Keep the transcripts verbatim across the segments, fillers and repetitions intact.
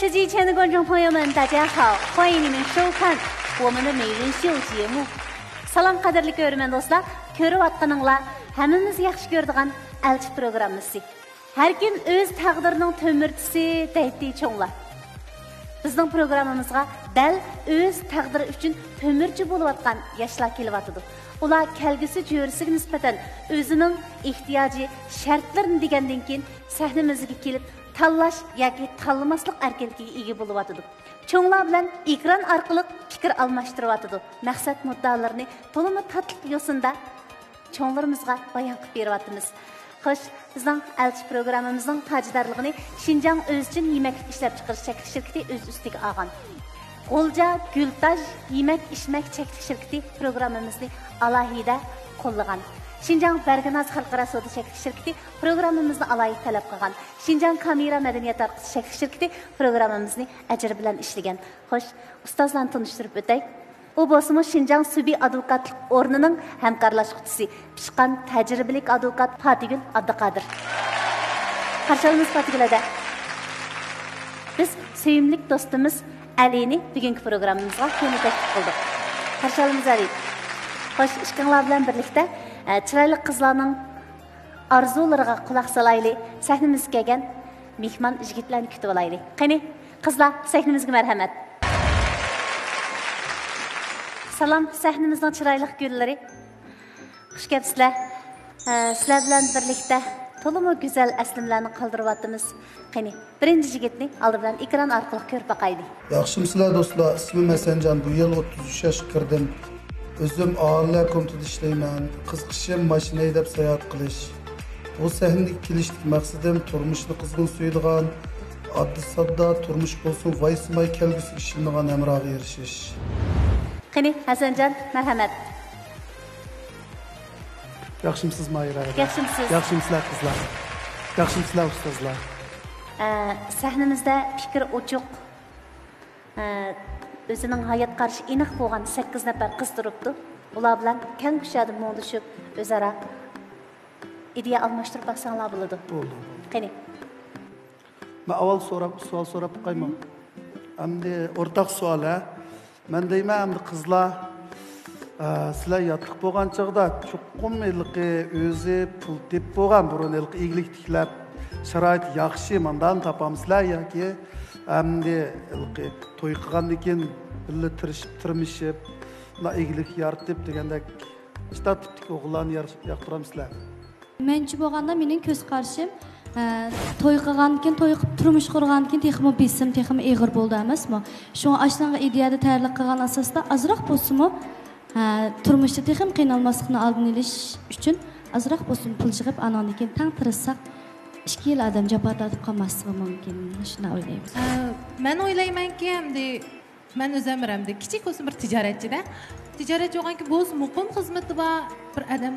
各位亲爱的观众朋友们，大家好，欢迎你们收看我们的每日秀节目。سالام قەدىرلىك كۆرۈرمەن دوستلار، كۆرۈۋاتقىنىڭلار ھەممىمىز ياخشى كۆرىدىغان ئەلچى پروگراممىسى. ھەر كىم ئۆز تەقدىرىنىڭ تۆمۈرچىسى دەيتتى چوڭلار. بىزنىڭ پروگراممىمىزغا دەل ئۆز تەقدىرى ئۈچۈن تۆمۈرچى بولۇۋاتقان ياشلار كېلىۋاتىدۇ. ئۇلار كەلگۈسى جۆرىسىگە نىسبەتەن ئۆزىنىڭ ئېھتىياجى، شەرتلىرىنى دېگەندىن كېيىن سەھنىمىزگە كېلىپ، تاللاش ياكى تاللىماسلىق ئەركىنلىكىگە ئىگە بولۇۋاتىدۇ. چوڭلار بىلەن ئېكران ئارقىلىق پىكىر ئالماشتۇرۇۋاتىدۇ. مەقسەت مۇددىئالىرىنى تولىمۇ تاتلىق يوسۇندا چوڭلىرىمىزغا بايان قىلىپ بېرىۋاتىمىز. خوش، بىزنىڭ ئەلچى پروگراممىمىزنىڭ تاجدارلىقىنى شىنجاڭ ئۆزىچىن يېمەكلىك ئىشلەپچىقىرىش چەكلىك شىركىتى ئۆز ئۈستىگە ئالغان. غۇلجا گۈلتاج يېمەك ئىچمەك چەكلىك شىركىتى پروگراممىمىزنى ئالاھىدە قوللىغان. شىنجاڭ بەرگىناز خەلقئارا سودا چەكلىك شىركىتى پروگراممىمىزنى ئالاھىدە تەلەپ قىلغان. شىنجاڭ كامېرا مەدەنىيەت ھارپىسى چەكلىك شىركىتى پروگراممىمىزنى ئەجىر بىلەن ئىشلىگەن. خوش، ئۇستازلارنى تونۇشتۇرۇپ ئۆتەي. ئۇ بولسىمۇ شىنجاڭ سۈبى ئادۋوكاتلىق ئورنىنىڭ ھەمكارلاشقۇچىسى، پىشقان تەجرىبىلىك ئادۋوكات پاتىگۈل ئابدۇقادىر. قارشى ئالىمىز پاتىگۈل ھەدە. بىز سۆيۈملۈك دوستىمىز ئەلىنى بۈگۈنكى پروگراممىمىزغا يەنە تەكلىپ قىلدۇق. قارشى ئالىمىز ئەلى. خوش، ئىككىڭلار بىلەن بىرلىكتە، ئە، چىرايلىق قىزلارنىڭ ئارزۇلىرىغا قۇلاق سالايلى، سەھنىمىزگە كەلگەن مېھمان يىگىتلەرنى كۈتۈۋالايلى. قېنى، قىزلار، سەھنىمىزگە مەرھەمەت. سالام، سەھنىمىزنىڭ چىرايلىق گۈللىرى. خۇش كەپسىلەر. ئە، سىلەر بىلەن بىرلىكتە تولىمۇ گۈزەل ئەسلىمىلەرنى قالدۇرۇۋاتىمىز. قېنى، بىرىنچى يىگىتنى ئالدى بىلەن ئېكران ئارقىلىق كۆرۈپ باقايلى. ياخشىمۇسىلەر دوستلار، ئىسمىم ھەسەنجان، بۇ يىل ئوتتۇز ئۈچ ياشقا كىردىم. ئۆزۈم ئائىلىلەر كومىتېتىدا ئىشلەيمەن. قىزىقىشىم ماشىنا ھەيدەپ ساياھەت قىلىش. بۇ سەھنىگە كېلىشتىكى مەقسىتىم تۇرمۇشنى قىزغىن سۆيىدىغان، ئاددىي ساددا تۇرمۇش بولسۇن، ۋايسىماي كەلگۈسىگە ئىشىنىدىغان ھەمراھقا ئېرىشىش. قېنى، ھەسەنجان، مەرھەمەت. ياخشىمسىز، ماھىرە ھەدە؟ ياخشىمسىز؟ ياخشىمسىلەر، قىزلار؟ ياخشىمسىلەر، ئۇستازلار؟ ئە، سەھنىمىزدە پىكرى ئوچۇق، ئە، ئۆزىنىڭ ھايات قارىشى ئېنىق بولغان سەككىز نەپەر قىز تۇرۇپتۇ. ئۇلار بىلەن كەڭ كۇشادىن مۇڭدىشىپ، ئۆزئارا ئىدىيە ئالماشتۇرۇپ باقساڭلار بولىدۇ. بولدى. قېنى. مەن ئاۋۋال سوراپ، سوئال سوراپ باقايمۇ؟ ئەمدى ئورتاق سوئال، ھە؟ مەن دەيمەن، ئەمدى قىزلار، ئە، سىلەر ياتلىق بولغان چاغدا چوقۇم ھېلىقى ئۆزى پۇل تېپىپ بولغان، بۇرۇن ھېلىقى ئىگىلىك تىكلەپ، شارائىت ياخشى، مانداقنى تاپامسىلەر ياكى ئەمدى ھېلىقى توي قىلغاندىن كېيىن بىللە تىرىشىپ، تىرمىشىپ، مۇنداق ئىگىلىك يارىتىپ دېگەندەك، شۇنداق تىپتىكى ئوغۇللارنى يار-، ياقتۇرامسىلەر؟ مەنچە بولغاندا مېنىڭ كۆز قارىشىم، ئە، توي قىلغاندىن كېيىن، توي قىلىپ، تۇرمۇش قۇرغاندىن كېيىن تېخىمۇ بېسىم، تېخىمۇ ئېغىر بولىدۇ ئەمەسمۇ؟ شۇڭا ئاشۇنداق ئىدىيەدە تەييارلىق قىلغان ئاساستا ئازراق بولسىمۇ، ئە، تۇرمۇشتا تېخىمۇ قىينالماسلىقنى ئالدىنى ئېلىش ئۈچۈن ئازراق بولسىمۇ پۇل يىغىپ، ئانىڭدىن كېيىن تەڭ تىرىشساق، ئىككى يىل ئادەم جاپا تارتىپ قالماسلىقى مۇمكىن. شۇنداق ئويلايمەن. ئە، مەن ئويلايمەنكى، ئەمدى مەن ئۆزۈم بىر ئەمدى كىچىك بولسىمۇ بىر تىجارەتچىدە. تىجارەتچى بولغانكى بولسا مۇقىم خىزمىتى بار بىر ئادەم،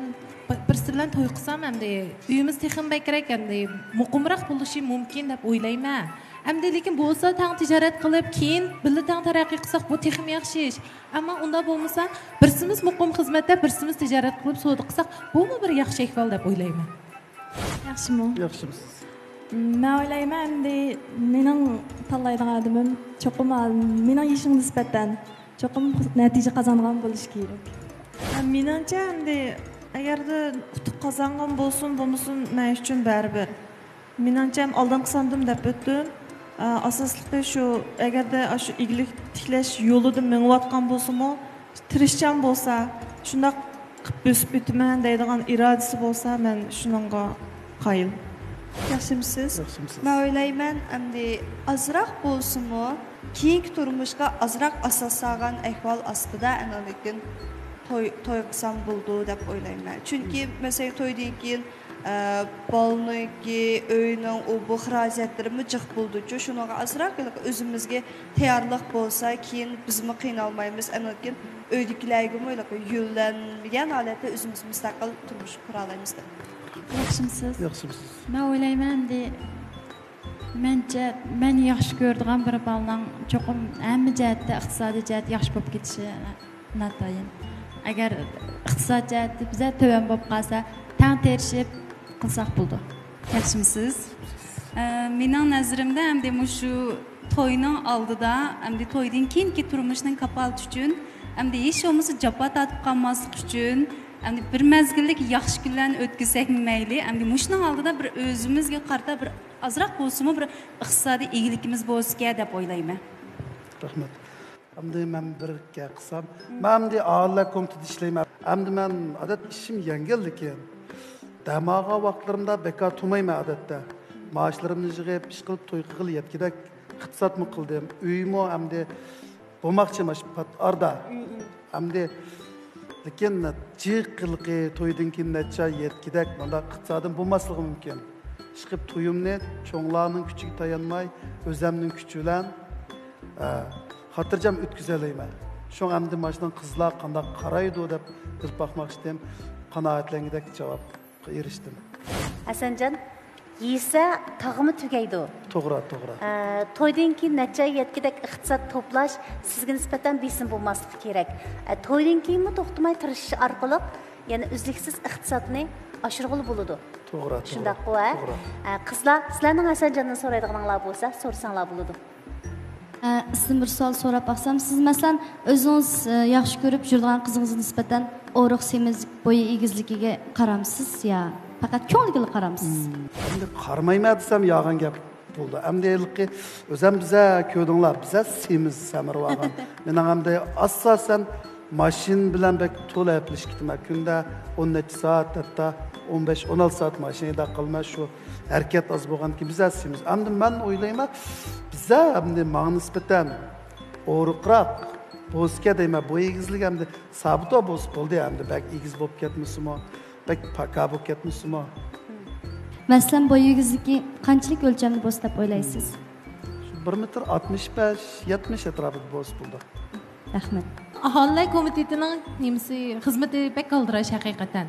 بىرسى بىلەن توي قىلسام ئەمدى ئۆيىمىز تېخىمۇ بەكرەك ئەمدى مۇقىمراق بولۇشى مۇمكىن دەپ ئويلايمەن. ئەمدى لېكىن بولسا تەڭ تىجارەت قىلىپ كېيىن بىللە تەڭ تەرەققىي قىلساق بۇ تېخىمۇ ياخشى ئىش. ئەمما ئۇنداق بولمىسا بىرسىمىز مۇقىم خىزمەتتە بىرسىمىز تىجارەت قىلىپ سودا قىلساق بۇمۇ بىر ياخشى ئەھۋال دەپ ئويلايمەن. ياخشىمۇ؟ ياخشىمسىز؟ مەن ئويلايمەن، ئەمدى مېنىڭ تاللايدىغان ئادىمىم چوقۇم مېنىڭ يېشىمغا نىسبەتەن چوقۇم نەتىجە قازانغان بولۇشى كېرەك. مېنىڭچە، ئەمدى ئەگەردە ئۇتۇق قازانغان بولسۇن، بولمىسۇن، مەن ئۈچۈن بەرىبىر. مېنىڭچە، ئالدىنقى ساندىمۇ دەپ ئۆتتۈم. ئاساسلىقى شۇ، ئەگەردە ئاشۇ ئىگىلىك تىكلەش يولىدا مېڭىۋاتقان بولسىمۇ، تىرىشچان بولسا، شۇنداق قىلىپ بۆسۈپ ئۆتىمەن دەيدىغان ئىرادىسى بولسا، مەن شۇنىڭغا قايىل. ياخشىمسىز؟ ياخشىمسىز؟ مەن ئويلايمەن، ئەمدى ئازراق بولسىمۇ، كېيىنكى تۇرمۇشقا ئازراق ئاساس سالغان ئەھۋال ئاستىدا، ئەنىڭدىن كېيىن توي، توي قىلسام بولىدۇ دەپ ئويلايمەن. چۈنكى، مەسىلەن، تويدىن كېيىن ئە، بالىنىڭكى، ئۆينىڭ ئۇ بۇ خىراجەتلىرىمۇ جىق بولىدۇچۇ. شۇنىڭغا ئازراق ھېلىقى ئۆزىمىزگە تەييارلىق بولسا، كېيىن بىزمۇ قىينالمايمىز. ئاندىن كېيىن ئۆيدىكىلەرگىمۇ ھېلىقى يۆلەنمىگەن ھالەتتە ئۆزىمىز مۇستەقىل تۇرمۇش قۇرالايمىز دەپ. ياخشىمسىز؟ ياخشىمسىز؟ مەن ئويلايمەن، ئەمدى مەنچە، مەن ياخشى كۆرىدىغان بىر بالىنىڭ چوقۇم ھەممە جەھەتتە، ئىقتىسادىي جەھەتتە ياخشى بولۇپ كېتىشى ناتايىن. ئەگەر ئىقتىساد جەھەتتە بىزە تۆۋەن بولۇپ قالسا، تەڭ تىرىشىپ قىلساق بولىدۇ. ياخشىمسىز؟ ئە، مېنىڭ نەزىرىمدە ئەمدى مۇشۇ توينىڭ ئالدىدا، ئەمدى تويدىن كېيىنكى تۇرمۇشنىڭ كاپالىتى ئۈچۈن، ئەمدى ھېچ بولمىسا جاپا تارتىپ قالماسلىق ئۈچۈن، ئەمدى بىر مەزگىللىك ياخشى كۈنلەرنى ئۆتكۈزسەكمۇ مەيلى، ئەمدى مۇشۇنىڭ ئالدىدا بىر ئۆزىمىزگە قارىتا بىر ئازراق بولسىمۇ بىر ئىقتىسادىي ئىگىلىكىمىز بولسىكەن دەپ ئويلايمەن. رەھمەت. ئەمدى مەن بىر گەپ قىلسام، مەن ئەمدى ئائىلە كومىتېتىدا ئىشلەيمەن. ئەمدى مەن ئادەتتە ئىشىم يەڭگىل، لېكىن دەم ئالغان ۋاقىتلىرىمدا بىكار تۇرمايمەن ئادەتتە. مائاشلىرىمنى يىغىپ، ئىشقىلىپ توي قىلغىلى يەتكۈدەك ئىقتىسادمۇ قىلدىم. ئۆيمۇ ئەمدى بولماقچى ماش پات ئارىدا. ئەمدى، لېكىن جىق قىلىقى تويدىن كېيىن نەچچە ئاي يەتكۈدەك مانداق ئىقتىسادىم بولماسلىقى مۇمكىن. ئىشقىلىپ تويۇمنى چوڭلارنىڭ كۈچىگە تايانماي، ئۆزەمنىڭ كۈچى بىلەن، ئە، خاتىرجەم ئۆتكۈزەلەيمەن. شۇڭا ئەمدى ماشۇنىڭ قىزلار قانداق قارايدۇ دەپ بىلىپ باقماقچىدىم. قانائەتلەنگۈدەك جاۋاب ئېرىشتىم. ھەسەنجان، يېسە تاغىمۇ تۈگەيدۇ. توغرا، توغرا. ئە، تويدىن كېيىن نەچچە ئاي يەتكۈدەك ئىقتىساد توپلاش سىزگە نىسبەتەن بېسىم بولماسلىقى كېرەك. ئە، تويدىن كېيىنمۇ توختىماي تىرىشىش ئارقىلىق يەنە ئۈزلۈكسىز ئىقتىسادنى ئاشۇرغىلى بولىدۇ. توغرا، توغرا. شۇنداققۇ، ھە؟ توغرا. ئە، قىزلار، سىلەرنىڭ ھەسەنجاندىن سورايدىغىنىڭلار بولسا، سورىساڭلار بولىدۇ. ئە، سىزدىن بىر سوئال سوراپ باقسام، سىز مەسىلەن، ئۆزىڭىز، ئە، ياخشى كۆرۈپ يۈرىدىغان قىزىڭىزغا نىسبەتەن ئورۇق، سېمىز، بويى ئېگىزلىكىگە قارامسىز يا پەقەت كۆڭلىگىلا قارامسىز؟ مم. ئەمدى قارىمايمەن دېسەم يالغان گەپ بولىدۇ. ئەمدى ھېلىقى ئۆزەم بىزە كۆردۈڭلار، بىزە سېمىز سەمرىۋالغان. مېنىڭ ئەمدى ئاساسەن ماشىنا بىلەن بەك تولا ھەپىلىشىپ كېتىمەن. كۈندە ئون نەچچە سائەت، ھەتتا ئون بەش، ئون ئالتە سائەت ماشىنا ھەيدەپ قالىمەن. شۇ ھەرىكەت ئاز بولغاندىكىن بىزە سېمىز. ئەمدى مەن ئويلايمەن، بىزە ئەمدى ماڭا نىسبەتەن ئورۇقراق بولسىكەن دەيمەن. بويى ئېگىزلىك ئەمدى سابىتو بولسا بولدى، ئەمدى بەك ئېگىز بولۇپ كەتمىسىمۇ، بەك پاكا بولۇپ كەتمىسىمۇ. مەسىلەن، بويى ئېگىزلىكى قانچىلىك ئۆلچەمدە بولسا دەپ ئويلايسىز؟ شۇ بىر مېتىر ئاتمىش بەش، يەتمىش ئەتراپىدا بولسا بولدى. رەھمەت. ئاھالىلەر كومىتېتىنىڭ نېمىسى، خىزمىتى بەك ئالدىراش ھەقىقەتەن.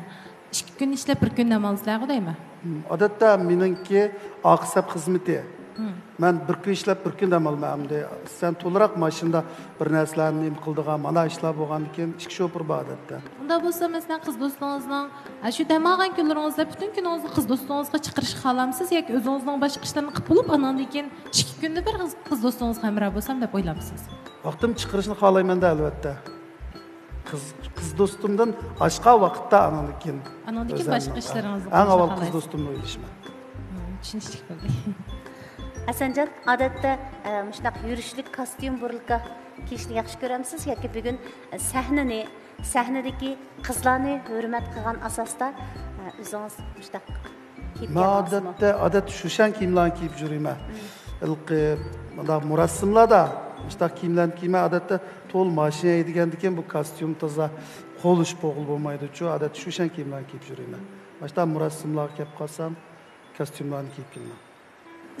ئىككى كۈن ئىشلەپ، بىر كۈن دەم ئالىسىلەرغۇ دەيمەن. ئادەتتە مېنىڭكى ئارقا سەپ خىزمىتى. مەن بىر كۈن ئىشلەپ، بىر كۈن دەم ئالىمەن. ئەمدى سەن تولىراق ماشىنىدا بىر نەرسىلەرنى نېمە قىلىدىغان، مانا ئىشلار بولغاندىكىن ئىككى شوپۇر بار ئادەتتە. ئۇنداق بولسا، مەسىلەن، قىز دوستىڭىزنىڭ، ھە، شۇ دەم ئالغان كۈنلىرىڭىزدا پۈتۈن كۈنىڭىزنى قىز دوستىڭىزغا چىقىرىشقا خالامسىز ياكى ئۆزىڭىزنىڭ باشقا ئىشلارنى قىلىپ بولۇپ، ئاناندىن كېيىن ئىككى كۈندە بىر قىز، قىز دوستىڭىزغا ھەمراھ بولسام دەپ ئويلامسىز؟ ۋاقتىم چىقىرىشنى خالايمەن-دە، ئەلۋەتتە. قىز، قىز دوستۇمدىن ئاشقا ۋاقىتتا ئانىڭدىن كېيىن ئانىڭدىن كېيىن باشقا ئىشلىرىڭىزنى ئەڭ ئاۋۋال قىز دوستۇمنى ئويلىشىمەن. مم، چۈشىنىشلىك بولدى. ھەسەنجان، ئادەتتە، ئە، مۇشۇنداق يۈرۈشلۈك كاستيۇم، بۇرۇلكا كىيىشنى ياخشى كۆرەمسىز ياكى بۈگۈن، ئە، سەھنىنى، سەھنىدىكى قىزلارنى ھۆرمەت قىلغان ئاساستا، ئە، ئۆزىڭىز مۇشۇنداق كىيىپ مەن كەلدىڭىزمۇ؟ ئادەتتە، ئادەتتە شۇشەن كىيىملەرنى كىيىپ يۈرىمەن. مم. ھېلىقى مۇنداق مۇراسىملاردا مۇشۇنداق كىيىملەرنى كىيىمەن. ئادەتتە تولا ماشىنا ھەيدىگەندىكىن بۇ كاستيۇم تازا قولىشىپ بولغىلى بولمايدۇچۇ. ئادەتتە شۇشەن كىيىملەرنى كىيىپ يۈرىمەن. مۇشۇنداق مۇراسىملارغا كەپ قالسام، كاستيۇملارنى كىيىپ كېلىمەن.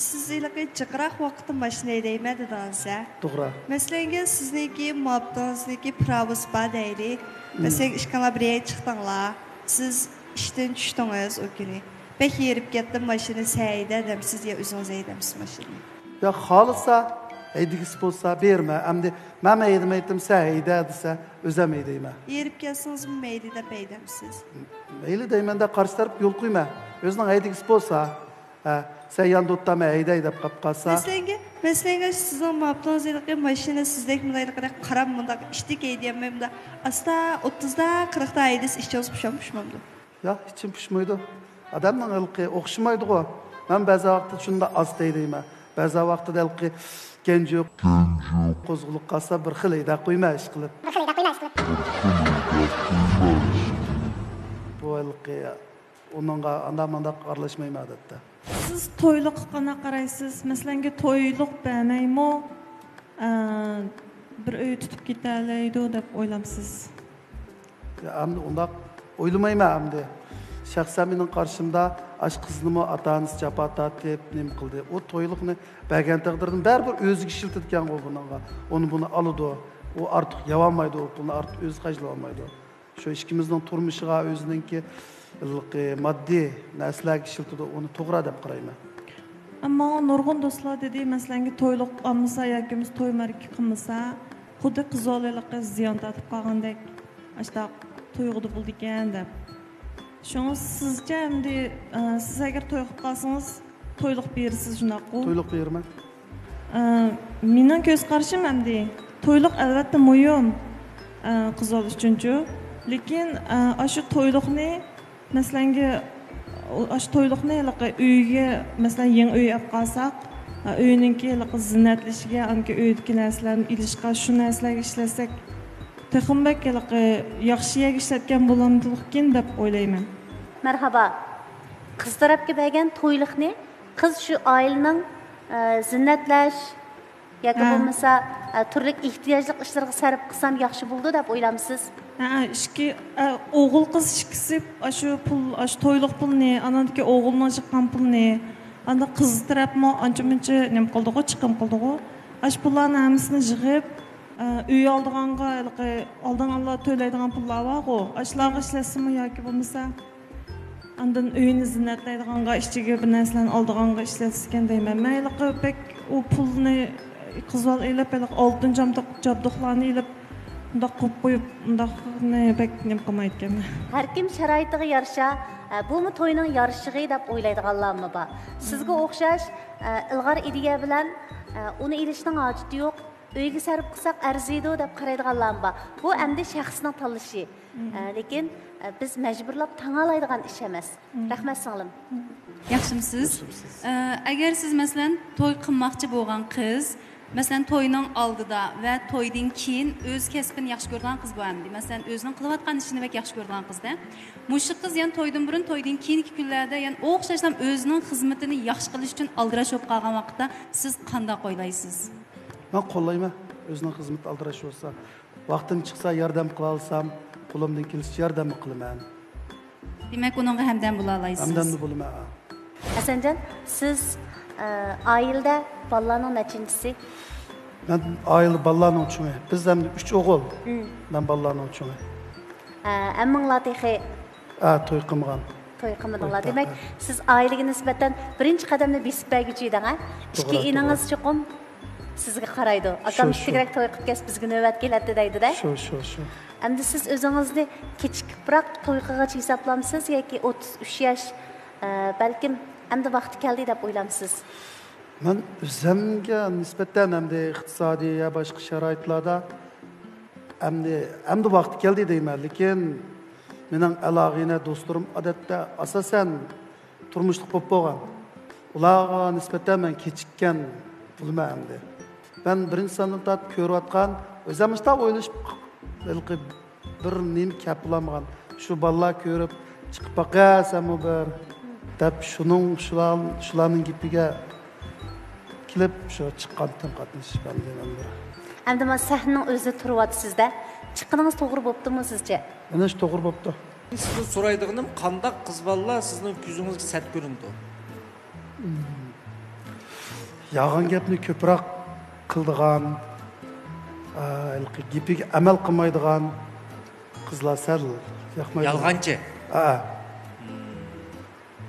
سىز ھېلىقى جىقراق ۋاقىتتا ماشىنا ھەيدەيمەن دېدىڭىز ھە؟ توغرا. مەسىلەنگە، سىزنىڭكى مۇھەببىتىڭىزنىڭكى پىراۋىسى بار دەيلى. مم. مەسىلەن، ئىككىڭلار بىر يەرگە چىقتىڭلار. سىز ئىشتىن چۈشتىڭىز ئۇ كۈنى. بەك ھېرىپ كەتتىم، ماشىنا سەن ھەيدە دەمسىز يا ئۆزىڭىز ھەيدەمسىز ماشىنىنى؟ يا خالىسا، ھەيدىگۈسى بولسا بېرىمەن. ئەمدى مەن ھەيدىمەيتتىم، سەن ھەيدە دېسە، ئۆزەم ھەيدەيمەن. ھېرىپ كەتسىڭىزمۇ مەيلى دەپ ھەيدەمسىز؟ مەيلى دەيمەن-دە، قارشى تەرەپكە يول قويىمەن. ئۆزىنىڭ ھەيدىگۈسى بولسا، ھە، سەن ياندا ئولتۇر، مەن ھەيدەي دەپ قاپ قالسا. مەسىلەنگە، مەسىلەنگە، سىزنىڭ مۇھەببىتىڭىز ھېلىقى ماشىنا سىزدەك مۇنداق ھېلىقىدەك قارام، مۇنداق ئىشتىك ھەيدىيەلمەي، مۇنداق ئاستا ئوتتۇزدا، قىرىقتا ھەيدىسە ئىچىڭىز پۇشام پۇشمامدۇ؟ ياق، ئىچىم پۇشمايدۇ. ئادەمنىڭ ھېلىقى ئوخشىمايدىغۇ. مەن بەزى ۋاقىتتا شۇنداق ئاستا ھەيدەيمەن. بەزى ۋاقىتتا ھېلىقى گەنجۇ قوزغىلىپ قالسا، بىر خىل ھەيدەپ قويىمەن ئىشقىلىپ. بىر خىل ھەيدەپ قويىمەن ئىشقىلىپ. بۇ ھېلىقى ئۇنىڭغا ئانداق مانداق ئارىلاشمايمەن ئادەتتە. سىز تويلۇققا قانداق قارايسىز؟ مەسىلەنگە، تويلۇق بەرمەيمۇ، ئە، بىر ئۆي تۇتۇپ كېتەلەيدۇ دەپ ئويلامسىز؟ يا، ئەمدى ئۇنداق ئويلىمايمەن ئەمدى. شەخسەن مېنىڭ قارىشىمدا، ئاش قىزنىمۇ ئاتا-ئانىسى جاپا تارتىپ، نېمە قىلدى. ئۇ تويلۇقنى بەرگەن تەقدىردىن بەرىبىر ئۆزىگە ئىشلىتىدىكەنغۇ بۇنىڭغا. ئۇنى بۇنى ئالىدۇ. ئۇ ئارتۇق يەۋالمايدۇ، ئۇ پۇلنى ئارتۇق ئۆزى خەجلىۋالمايدۇ. شۇ ئىككىمىزنىڭ تۇرمۇشىغا ئۆزىنىڭكى ھېلىقى ماددىي نەرسىلەرگە ئىشلىتىدۇ، ئۇنى توغرا دەپ قارايمەن. ئەمما نۇرغۇن دوستلار دېدى، مەسىلەنگە، تويلۇق ئالمىسا ياكى بولمىسا توي مەرىكە قىلمىسا، خۇددى قىز بالا ھېلىقى زىيان تارتىپ قالغاندەك، ئاشتاق تۇيغۇدا بولىدىكەن دەپ. شۇڭا سىزچە ئەمدى، ئە، سىز ئەگەر توي قىلىپ قالسىڭىز، تويلۇق بېرىسىز، شۇنداققۇ؟ تويلۇق بېرىمەن. ئە، مېنىڭ كۆز قارىشىم ئەمدى تويلۇق ئەلۋەتتە مۇھىم، ئە، قىز بالا ئۈچۈنچۇ. لېكىن، ئە، ئاشۇ تويلۇقنى مەسىلەنگە، ئاشۇ تويلۇقنى ھېلىقى ئۆيگە، مەسىلەن، يېڭى ئۆي ئېلىپ قالساق، ئۆينىڭكى ھېلىقى زىننەتلىشىگە، ئانكى ئۆيدىكى نەرسىلەرنى ئېلىشقا، شۇ نەرسىلەرگە ئىشلەتسەك، تېخىمۇ بەك ھېلىقى ياخشى يەرگە ئىشلەتكەن بولامدىكىن دەپ ئويلايمەن. مەرھابا. قىز تەرەپكە بەرگەن تويلۇقنى قىز شۇ ئائىلىنىڭ، ئە، زىننەتلەش، ياكى ھە. بولمىسا، ئە، تۈرلۈك ئېھتىياجلىق ئىشلىرىغا سەرپ قىلسام ياخشى بولىدۇ دەپ ئويلامسىز؟ ھە، ئىككى، ئە، ئوغۇل قىز ئىككىسى ئاشۇ پۇل، ئاشۇ تويلۇق پۇلنى، ئاناندىكى ئوغۇلنىڭ چىققان پۇلنى، ئاندىن قىز تەرەپمۇ ئانچە مۇنچە نېمە قىلدىغۇ، چىقىم قىلدىغۇ. ئاشۇ پۇللارنى ھەممىسىنى يىغىپ، ئە، ئۆي ئالىدىغانغا، ھېلىقى ئالدىن ئالا تۆلەيدىغان پۇللار بارغۇ، ئاشۇلارغا ئىشلەتسىمۇ ياكى بولمىسا ئاندىن ئۆينى زىننەتلەيدىغانغا، ئىچىگە بىر نەرسىلەرنى ئالىدىغانغا ئىشلەتسىكەن دەيمەن. مەن ھېلىقى بەك ئۇ پۇلنى قىز بالا ئېلىپ، ھېلىقى ئالتۇن جامدۇق-، جابدۇقلارنى ئېلىپ، مۇنداق قويۇپ قويۇپ، مۇنداقنى بەك نېمە قىلمايدىكەنمەن. ھەركىم شارائىتىغا يارىشا، ئە، بۇمۇ توينىڭ يارىشىغى دەپ ئويلايدىغانلارمۇ بار. سىزگە ئوخشاش، ئە، ئىلغار ئىدىيە بىلەن، ئە، ئۇنى ئېلىشنىڭ ھاجىتى يوق، ئۆيگە سەرپ قىلساق ئەرزىيدۇ دەپ قارايدىغانلارمۇ بار. بۇ ئەمدى شەخسنىڭ تاللىشى. ئە، لېكىن، ئە، بىز مەجبۇرلاپ تاڭالايدىغان ئىش ئەمەس. رەھمەت، سىڭلىم. ياخشىمۇسىز؟ ياخشىمۇسىز؟ ئە، ئەگەر سىز، مەسىلەن، توي قىلماقچى بولغان قىز، مەسىلەن، توينىڭ ئالدىدا ۋە تويدىن كېيىن ئۆز كەسپىنى ياخشى كۆرىدىغان قىز بۇ ئەمدى. مەسىلەن، ئۆزىنىڭ قىلىۋاتقان ئىشىنى بەك ياخشى كۆرىدىغان قىزدە. مۇشۇ قىز يەنە تويدىن بۇرۇن، تويدىن كېيىنكى كۈنلەردە يەنە ئوخشاشلا ئۆزىنىڭ خىزمىتىنى ياخشى قىلىش ئۈچۈن ئالدىراش بولۇپ قالغان ۋاقىتتا سىز قانداق ئويلايسىز؟ مەن قوللايمەن. ئۆزىنىڭ خىزمىتى ئالدىراش بولسا، ۋاقتىم چىقسا ياردەم قىلالىسام، قولۇمدىن كېلىشىچە ياردەممۇ قىلىمەن. دېمەك، ئۇنىڭغا ھەمدەم بولالايسىز. ھەمدەممۇ بولىمەن. ھەسەنجان، سىز، ئە، ئائىلىدە بالىلارنىڭ نەچچىنچىسى؟ مەن ئائىلە بالىلارنىڭ چوڭى. بىز ئەمدى ئۈچ ئوغۇل. مم. مەن بالىلارنىڭ چوڭى. ئە، ھەممىڭلار تېخى ھە، توي قىلمىغان. توي قىلمىدىڭلار. توي، دېمەك، ھە. سىز ئائىلىگە نىسبەتەن بىرىنچى قەدەمنى بېسىپ بەرگۈچى ئىدىڭ، ھە؟ توغرا، ئىككى ئىنىڭىز توغرا. چوقۇم سىزگە قارايدۇ. ئاكام شۇ، شۇ. تېگىرەك توي قىلىپ كەلسە، بىزگە نۆۋەت كېلەتتى دەيدۇ-دە. شۇ، شۇ، شۇ. ئەمدى سىز ئۆزىڭىزنى كېچىكىپراق توي قىلغۇچى ھېسابلامسىز ياكى ئوتتۇز ئۈچ ياش، ئە، بەلكىم ئەمدى ۋاقتى كەلدى دەپ ئويلامسىز؟ مەن ئۆزۈمگە نىسبەتەن ئەمدى ئىقتىسادىي يا باشقا شارائىتلاردا ئەمدى، ئەمدى ۋاقتى كەلدى دەيمەن. لېكىن مېنىڭ ئەل-ئاغىنە دوستلىرىم ئادەتتە ئاساسەن تۇرمۇشلۇق بولۇپ بولغان. ئۇلارغا نىسبەتەن مەن كېچىككەن بولىمەن ئەمدى. مەن بىرىنچى سانىدىن تارتىپ كۆرۈۋاتقان، ئۆزۈم مۇشۇنداق ئويلىشىپ، ھېلىقى بىر نېمە كەپ بولالمىغان. شۇ بالىلار كۆرۈپ، «چىقىپ باقە سەنمۇ بىر» دەپ، شۇنىڭ، شۇلار، شۇلارنىڭ گېپىگە كېلىپ، شۇ چىققانتىم، قاتنىشىپ ئەمدى مەن بىر. ئەمدى مانا سەھنىنىڭ ئۆزىدە تۇرۇۋاتىسىز-دە. چىققىنىڭىز توغرا بوپتۇمۇ سىزچە؟ مانا شۇ توغرا بوپتۇ. سىزدىن سورايدىغىنىم، قانداق قىز بالىلار سىزنىڭ كۆزىڭىزگە سەت كۆرۈنىدۇ؟ يالغان گەپنى كۆپرەك قىلىدىغان، ئە، ھېلىقى گېپىگە ئەمەل قىلمايدىغان قىزلار سەل ياقمايدۇ. يالغانچى؟ ھە.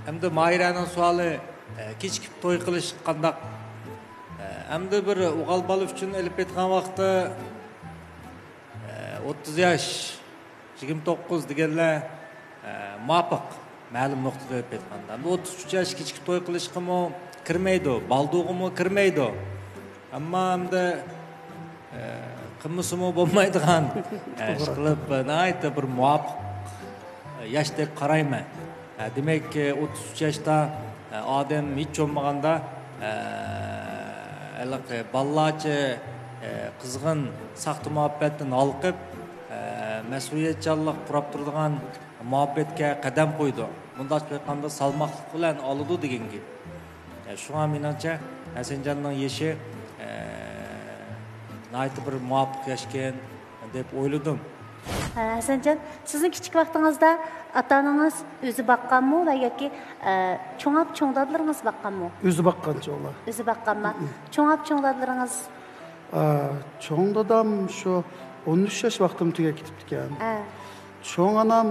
ئەمدى ماھىرەنىڭ سوئالى، ئە، كېچىكىپ توي قىلىش قانداق؟ ئە، ئەمدى بىر ئوغۇل بالا ئۈچۈن ئېلىپ ئېيتقان ۋاقىتتا، ئە، ئوتتۇز ياش، يىگىرمە توققۇز دېگەنلەر، ئە، مۇۋاپىق، مەلۇم نۇقتىدا ئېلىپ ئېيتقاندا. ئەمدى ئوتتۇز ئۈچ ياش كېچىكىپ توي قىلىشقىمۇ كىرمەيدۇ، بالدۇرغىمۇ كىرمەيدۇ. ئەمما ئەمدى، ئە، قىلمىسىمۇ بولمايدىغان، ئە، توغرا. ئىشقىلىپ، ناھايىتى بىر مۇۋاپىق ياش دەپ قارايمەن. ئە، دېمەك، ئوتتۇز ئۈچ ياشتا، ئە، ئادەم ھېچ بولمىغاندا، ئە، ھېلىقى بالىلارچە، ئە، قىزغىن ساختا مۇھەببەتتىن ھالقىپ، ئە، مەسئۇلىيەتچانلىق پۇراپ تۇرىدىغان مۇھەببەتكە قەدەم قويىدۇ. مۇنداقچە ئېيتقاندا، سالماقلىق بىلەن ئالىدۇ دېگەن گەپ. ئە، شۇڭا مېنىڭچە، ھەسەنجاننىڭ يېشى، ئە، ناھايىتى بىر مۇۋاپىق ياشكەن دەپ ئويلىدىم. ئە، ھەسەنجان، سىزنىڭ كىچىك ۋاقتىڭىزدا ئاتا-ئانىڭىز ئۆزى باققانمۇ ۋە ياكى، ئە، چوڭ ئاپا، چوڭ دادىلىرىڭىز باققانمۇ؟ ئۆزى باققان چوڭلار. ئۆزى باققانما؟ مم. چوڭ ئاپا، چوڭ دادىلىرىڭىز؟ ئە، چوڭ دادام شۇ ئون ئۈچ ياش ۋاقتىمدا تۈگەپ كېتىپتىكەن. ئە. چوڭ ئانام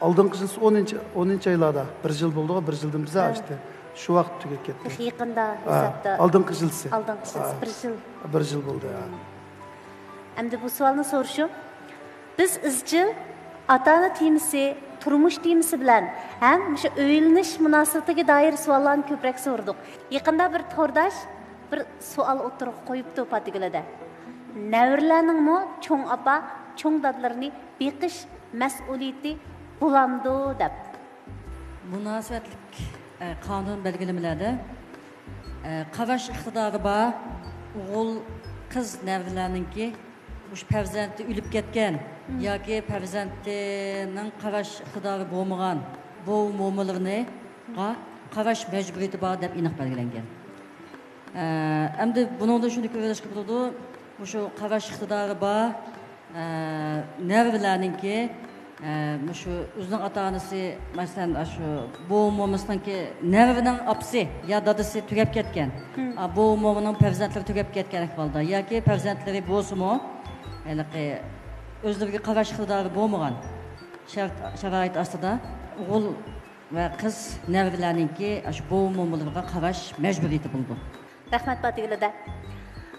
ئالدىنقى يىل ئونىنچى، ئونىنچى ئايلاردا، بىر يىل بولدىغۇ، بىر يىلدىن بىزار ھە. ئاشتى. شۇ ۋاقىت تۈگەپ كەتتى. تېخى يېقىندا ھە، ھېسابتا. ئالدىنقى يىلسى. ئالدىنقى يىلسى، ھە. بىر يىل. بىر يىل بولدى، ھە. ئەمدى بۇ سوئالنى سورىشىم. بىز ئىزچىل ئاتا-ئانا تېمىسى، تۇرمۇش تېمىسى بىلەن ھەم مۇشۇ ئۆيلىنىش مۇناسىۋىتىگە دائىر سوئاللارنى كۆپرەك سورىدۇق. يېقىندا بىر تورداش بىر سوئال ئوتتۇرىغا قويۇپتۇ پاتىگۈلىدە. نەۋرىلەرنىڭمۇ چوڭ ئاپا، چوڭ دادىلىرىنى بېقىش مەسئۇلىيىتى بولامدۇ دەپ. مۇناسىۋەتلىك، ئە، قانۇن بەلگىلىمىلەردە، ئە، قاراش ئىقتىدارى بار ئوغۇل، قىز نەۋرىلەرنىڭكى مۇشۇ پەرزەنتى ئۆلۈپ كەتكەن ياكى پەرزەنتىنىڭ قاراش ئىقتىدارى بولمىغان بوۋا مومىلىرىغا قاراش مەجبۇرىيىتى بار دەپ ئېنىق بەلگىلەنگەن. ئە، ئەمدى بۇنىڭدىن شۇنى كۆرۈۋېلىشقا بولىدۇ، مۇشۇ قاراش ئىقتىدارى بار، ئە، نەۋرىلەرنىڭكى، ئە، مۇشۇ ئۆزىنىڭ ئاتا-ئانىسى، مەسىلەن، ئاشۇ بوۋا مومىسىنىڭكى نەۋرىنىڭ ئاپىسى يا دادىسى تۈگەپ كەتكەن، ئا، بوۋا مومىنىڭ پەرزەنتلىرى تۈگەپ كەتكەن ئەھۋالدا ياكى پەرزەنتلىرى بولسىمۇ، ھېلىقى ئۆزلىرىگە قاراش ئىقتىدارى بولمىغان شەرت، شارائىت ئاستىدا ئوغۇل ۋە قىز نەۋرىلەرنىڭكى ئاشۇ بوۋا مومىلىرىغا قاراش مەجبۇرىيىتى بولىدۇ. رەھمەت، پاتىگۈلىدە.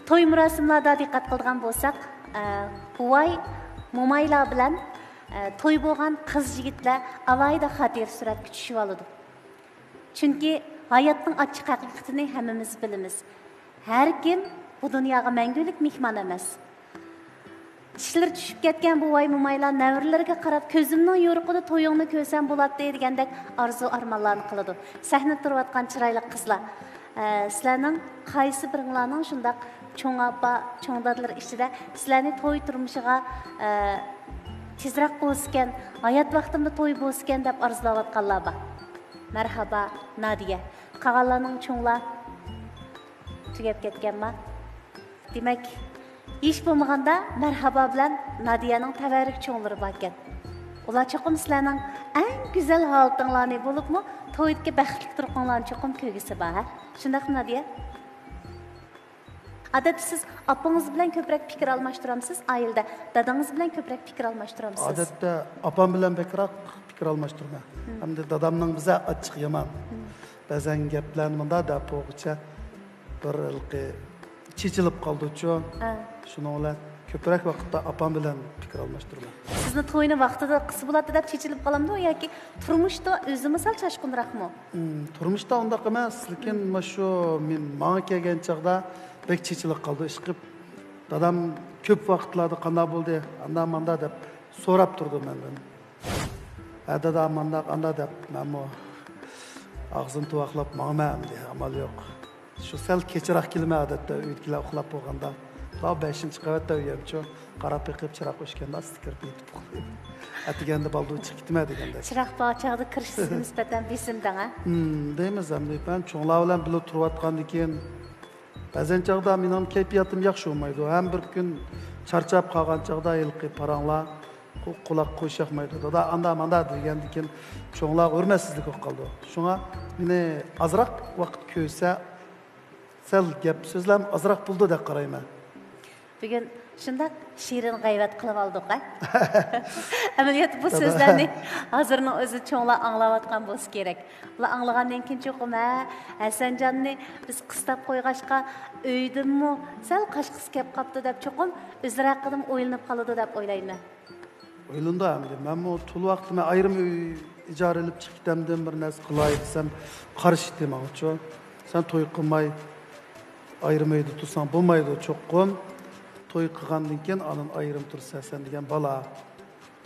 توي مۇراسىملاردا دىققەت قىلىدىغان بولساق، ئە، بوۋاي، مومايلار بىلەن، ئە، توي بولغان قىز يىگىتلەر ئالاھىدە خاتىرە سۈرەتكە چۈشۈۋالىدۇ. چۈنكى ھاياتنىڭ ئاچچىق ھەقىقىتىنى ھەممىمىز بىلىمىز. ھەر كىم بۇ دۇنياغا مەڭگۈلۈك مېھمان ئەمەس. چىشلىرى چۈشۈپ كەتكەن بوۋاي-مومايلار نەۋرىلىرىگە قاراپ، «كۆزۈمنىڭ يورۇقىدا تويۇڭنى كۆرسەم بولاتتى» دېگەندەك ئارزۇ-ئارمانلارنى قىلىدۇ. سەھنىدە تۇرۇۋاتقان چىرايلىق قىزلار، ئە، سىلەرنىڭ قايسى بىرىڭلارنىڭ شۇنداق چوڭ ئاپا، چوڭ دادىلىرى ئىچىدە سىلەرنى توي تۇرمۇشىغا، ئە، تېزرەك بولسىكەن، ھايات ۋاقتىمدا توي بولسىكەن دەپ ئارزۇلاۋاتقانلار بار؟ مەرھابا، نادىيە. قالغانلارنىڭ چوڭلار تۈگەپ كەتكەنما؟ دېمەك، ھېچ بولمىغاندا مەرھابا بىلەن نادىيەنىڭ تەۋەررۈك چوڭلىرى باركەن. ئۇلار چوقۇم سىلەرنىڭ ئەڭ گۈزەل ھالىتىڭلارنى، بولۇپمۇ تويدىكى بەختلىك تۇرقۇڭلارنى چوقۇم كۆرگۈسى بار، ھە؟ شۇنداقمۇ، نادىيە؟ ئادەتتە سىز ئاپىڭىز بىلەن كۆپرەك پىكىر ئالماشتۇرامسىز، ئائىلىدە دادىڭىز بىلەن كۆپرەك پىكىر ئالماشتۇرامسىز؟ ئادەتتە ئاپام بىلەن بەكرەك پىكىر ئالماشتۇرىمەن. ھەمدە دادامنىڭ بىزە ئاچچىقى يامان. بەزەن گەپلەرنى مۇنداق دەپ بولغۇچە بىر ھېلىقى چېچىلىپ قالىدۇچۇ. شۇنىڭ بىلەن كۆپرەك ۋاقىتتا ئاپام بىلەن پىكىر ئالماشتۇرىمەن. سىزنى توينى ۋاقتىدا قىلسا بولاتتى دەپ چېچىلىپ قالامدۇ ياكى تۇرمۇشتا ئۆزىمۇ سەل چاشقۇنراقمۇ؟ ئۇم، تۇرمۇشتا ئۇنداق ئەمەس، لېكىن مۇشۇ مېن، ماڭا كەلگەن چاغدا بەك چېچىلىپ قالىدۇ ئىشقىلىپ. دادام كۆپ ۋاقىتلاردا «قانداق بولدى، ئاندا ماندا» دەپ سوراپ تۇرىدۇ مەندىن. «ھە دادا، مانداق ئاندا» دەپ، مەنمۇ ئاغزىنى تۇۋاقلاپ ماڭىمەن ئەمدى، ئامال يوق. شۇ سەل كېچىراق كېلىمەن ئادەتتە، ئۆيدىكىلەر ئۇخلاپ بولغاندا. بۇلار بەشىنچى قەۋەتتە ئۆيەمچۇ، قاراپ بېقىپ چىراغ ئۆچكەندە ئاستا كىرىپ يېتىپ ئۇخلايمەن. ئەتىگەندە بالدۇر چىقىپ كېتىمەن دېگەندەك. چىراغ بار چاغدا كىرىش سىزگە نىسبەتەن بېسىمدىڭ، ھە؟ ھىم، دەيمىز ئەمدى. مەن چوڭلار بىلەن بىللە تۇرۇۋاتقاندىكىن بەزەن چاغدا مېنىڭ كەيپىياتىم ياخشى بولمايدۇ. ھەم بىر كۈن چارچاپ قالغان چاغدا ھېلىقى پاراڭلار قۇ-، قۇلاق قوشۇشمايدۇ. «دادا، ئاندا ماندا» دېگەندىكىن چوڭلارغا ھۆرمەتسىزلىك بولۇپ قالىدۇ. شۇڭا مېنى ئازراق ۋاقىت كۆرسە، سەل گەپ سۆزلەم ئازراق بولىدۇ دەپ قارايمەن. بۈگۈن شۇنداق شېرىن غەيۋەت قىلىۋالدۇق، ھە؟ ئەمەلىيەتتە بۇ سۆزلەرنى ھازىرنىڭ ئۆزىدە چوڭلار ئاڭلاۋاتقان بولسا كېرەك. ئۇلار ئاڭلىغاندىن كېيىن چوقۇم، ھە، ھەسەنجاننى بىز قىستاپ قويغاچقا، ئۆيدىنمۇ سەل قاچقۇسى كەپ قاپتۇ دەپ چوقۇم ئۆزلىرى ھەققىدىمۇ ئويلىنىپ قالىدۇ دەپ ئويلايمەن. ئويلىنىدۇ ئەمدى. مەنمۇ تولا ۋاقىتتا مەن ئايرىم ئۆي ئىجارە ئېلىپ چىقىپ كېتەمدىم، بىر نەرسە قىلاي دېسەم، قارشى ئىدى ماڭىچۇ. «سەن توي قىلماي ئايرىم ئۆيدە تۇرساڭ بولمايدۇ چوقۇم. توي قىلغاندىن كېيىن ئاندىن ئايرىم تۇرىسەن سەن» دېگەن بالا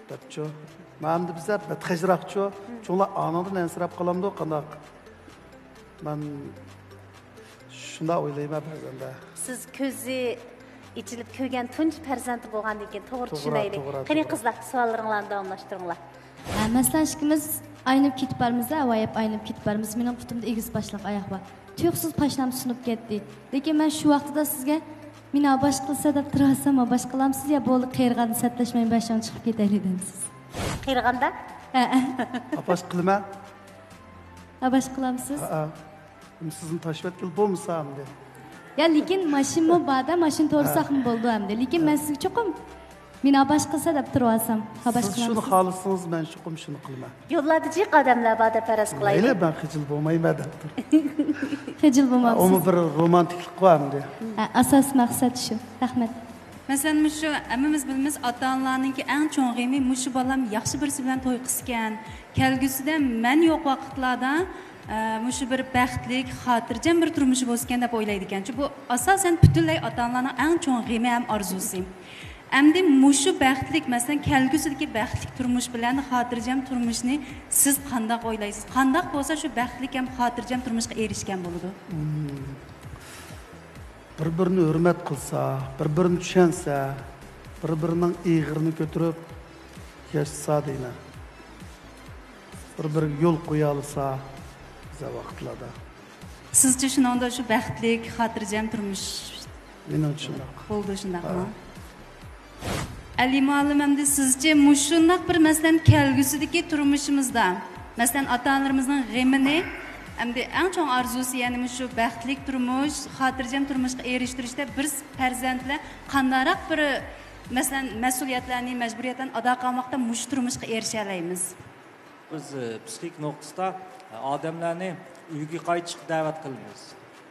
دەپچۇ. مەن ئەمدى بىزە بەتخەجراقچۇ. چوڭلار ئانىڭدىن ئەنسىرەپ قالامدۇ قانداق؟ مەن شۇنداق ئويلايمەن بەزەندە. سىز كۆزى ئېچىلىپ كۆرگەن تۇنجى پەرزەنتى بولغاندىن كېيىن، توغرا، توغرا، چۈشىنەيلى. توغرا، قېنى، توغرا. قىزلار، سوئاللىرىڭلارنى داۋاملاشتۇرۇڭلار. ھە، مەسىلەن، ئىككىمىز ئايلىنىپ كېتىپ بارىمىز، ھە، ئاۋايەپ ئايلىنىپ كېتىپ بارىمىز. مېنىڭ پۇتۇمدا ئېگىز باشلىق ئاياق بار. تۇيۇقسىز پاشنام سۇنۇپ كەتتى. لېكىن مەن شۇ ۋاقتىدا سىزگە، «مېنى ھاۋاش قىلسا» دەپ تۇرۇۋالسام، ھاۋاش قىلامسىز يا «بولدى، قېرىغاندا سەتلەشمەي بېشىڭ چىقىپ كېتەيلى» دەمسىز؟ قېرىغاندا؟ ھەئە. ھاۋاش قىلىمەن. ھاۋاش قىلامسىز؟ ھەئە. سىزنى تاشلىۋەتكىلى بولمىسا ئەمدى. يا، لېكىن ماشىنىمۇ بار-دە، ماشىنا تورىساقمۇ بولىدۇ ئەمدى. لېكىن مەن سىزگە چوقۇم، «مېنى ھاۋاش قىلسا» دەپ تۇرۇۋالسام، ھاۋاش قىلامسىز؟ سىز شۇنى خالىسىڭىز، مەن چوقۇم شۇنى قىلىمەن. يوللاردا جىق ئادەملەر بار دەپ پەرەز قىلايلى. مەيلى، مەن خىجىل بولمايمەن دەپ تۇر. خىجىل بولمامسىز؟ ئۇمۇ بىر رومانتىكلىق بار ئەمدى. ھە، ئاساسىي مەقسەت شۇ. رەھمەت. مەسىلەن، مۇشۇ ھەممىمىز بىلىمىز، ئاتا-ئانىلارنىڭكى ئەڭ چوڭ غېمى مۇشۇ بالام ياخشى بىرسى بىلەن توي قىلسىكەن، كەلگۈسىدە مەن يوق ۋاقىتلاردا، ئە، مۇشۇ بىر بەختلىك، خاتىرجەم بىر تۇرمۇشى بولسىكەن دەپ ئويلايدىكەن. چۈنكى بۇ ئاساسەن پۈتۈنلەي ئاتا-ئانىلارنىڭ ئەڭ چوڭ غېمى ھەم ئارزۇسى. ئەمدى مۇشۇ بەختلىك، مەسىلەن، كەلگۈسىدىكى بەختلىك تۇرمۇش بىلەن خاتىرجەم تۇرمۇشنى سىز قانداق ئويلايسىز؟ قانداق بولسا شۇ بەختلىك ھەم خاتىرجەم تۇرمۇشقا ئېرىشكەن بولىدۇ؟ بىر-بىرىنى ھۆرمەت قىلسا، بىر-بىرىنى چۈشەنسە، بىر-بىرىنىڭ ئېغىرىنى كۆتۈرۈپ ياشىسا دەيمەن. بىر-بىرىگە يول قويالىسا، بىزە ۋاقىتلاردا. سىزچە شۇنىڭدا شۇ بەختلىك، خاتىرجەم تۇرمۇش مېنىڭچە شۇنداق. بولىدۇ، شۇنداقمۇ؟ ئەلى مۇئەللىم، ئەمدى سىزچە مۇشۇنداق بىر، مەسىلەن، كەلگۈسىدىكى تۇرمۇشىمىزدا، مەسىلەن، ئاتا-ئانىلىرىمىزنىڭ غېمىنى، ئەمدى ئەڭ چوڭ ئارزۇسى، يەنى مۇشۇ بەختلىك تۇرمۇش، خاتىرجەم تۇرمۇشقا ئېرىشتۈرۈشتە بىر پەرزەنتلەر قانداقراق بىر، مەسىلەن، مەسئۇلىيەتلەرنى، مەجبۇرىيەتلەرنى ئادا قىلماقتا مۇشۇ تۇرمۇشقا ئېرىشەلەيمىز؟ بىز پسىخىك نۇقتىسىدا ئادەملەرنى ئۆيگە قايتىشقا دەۋەت قىلىمىز.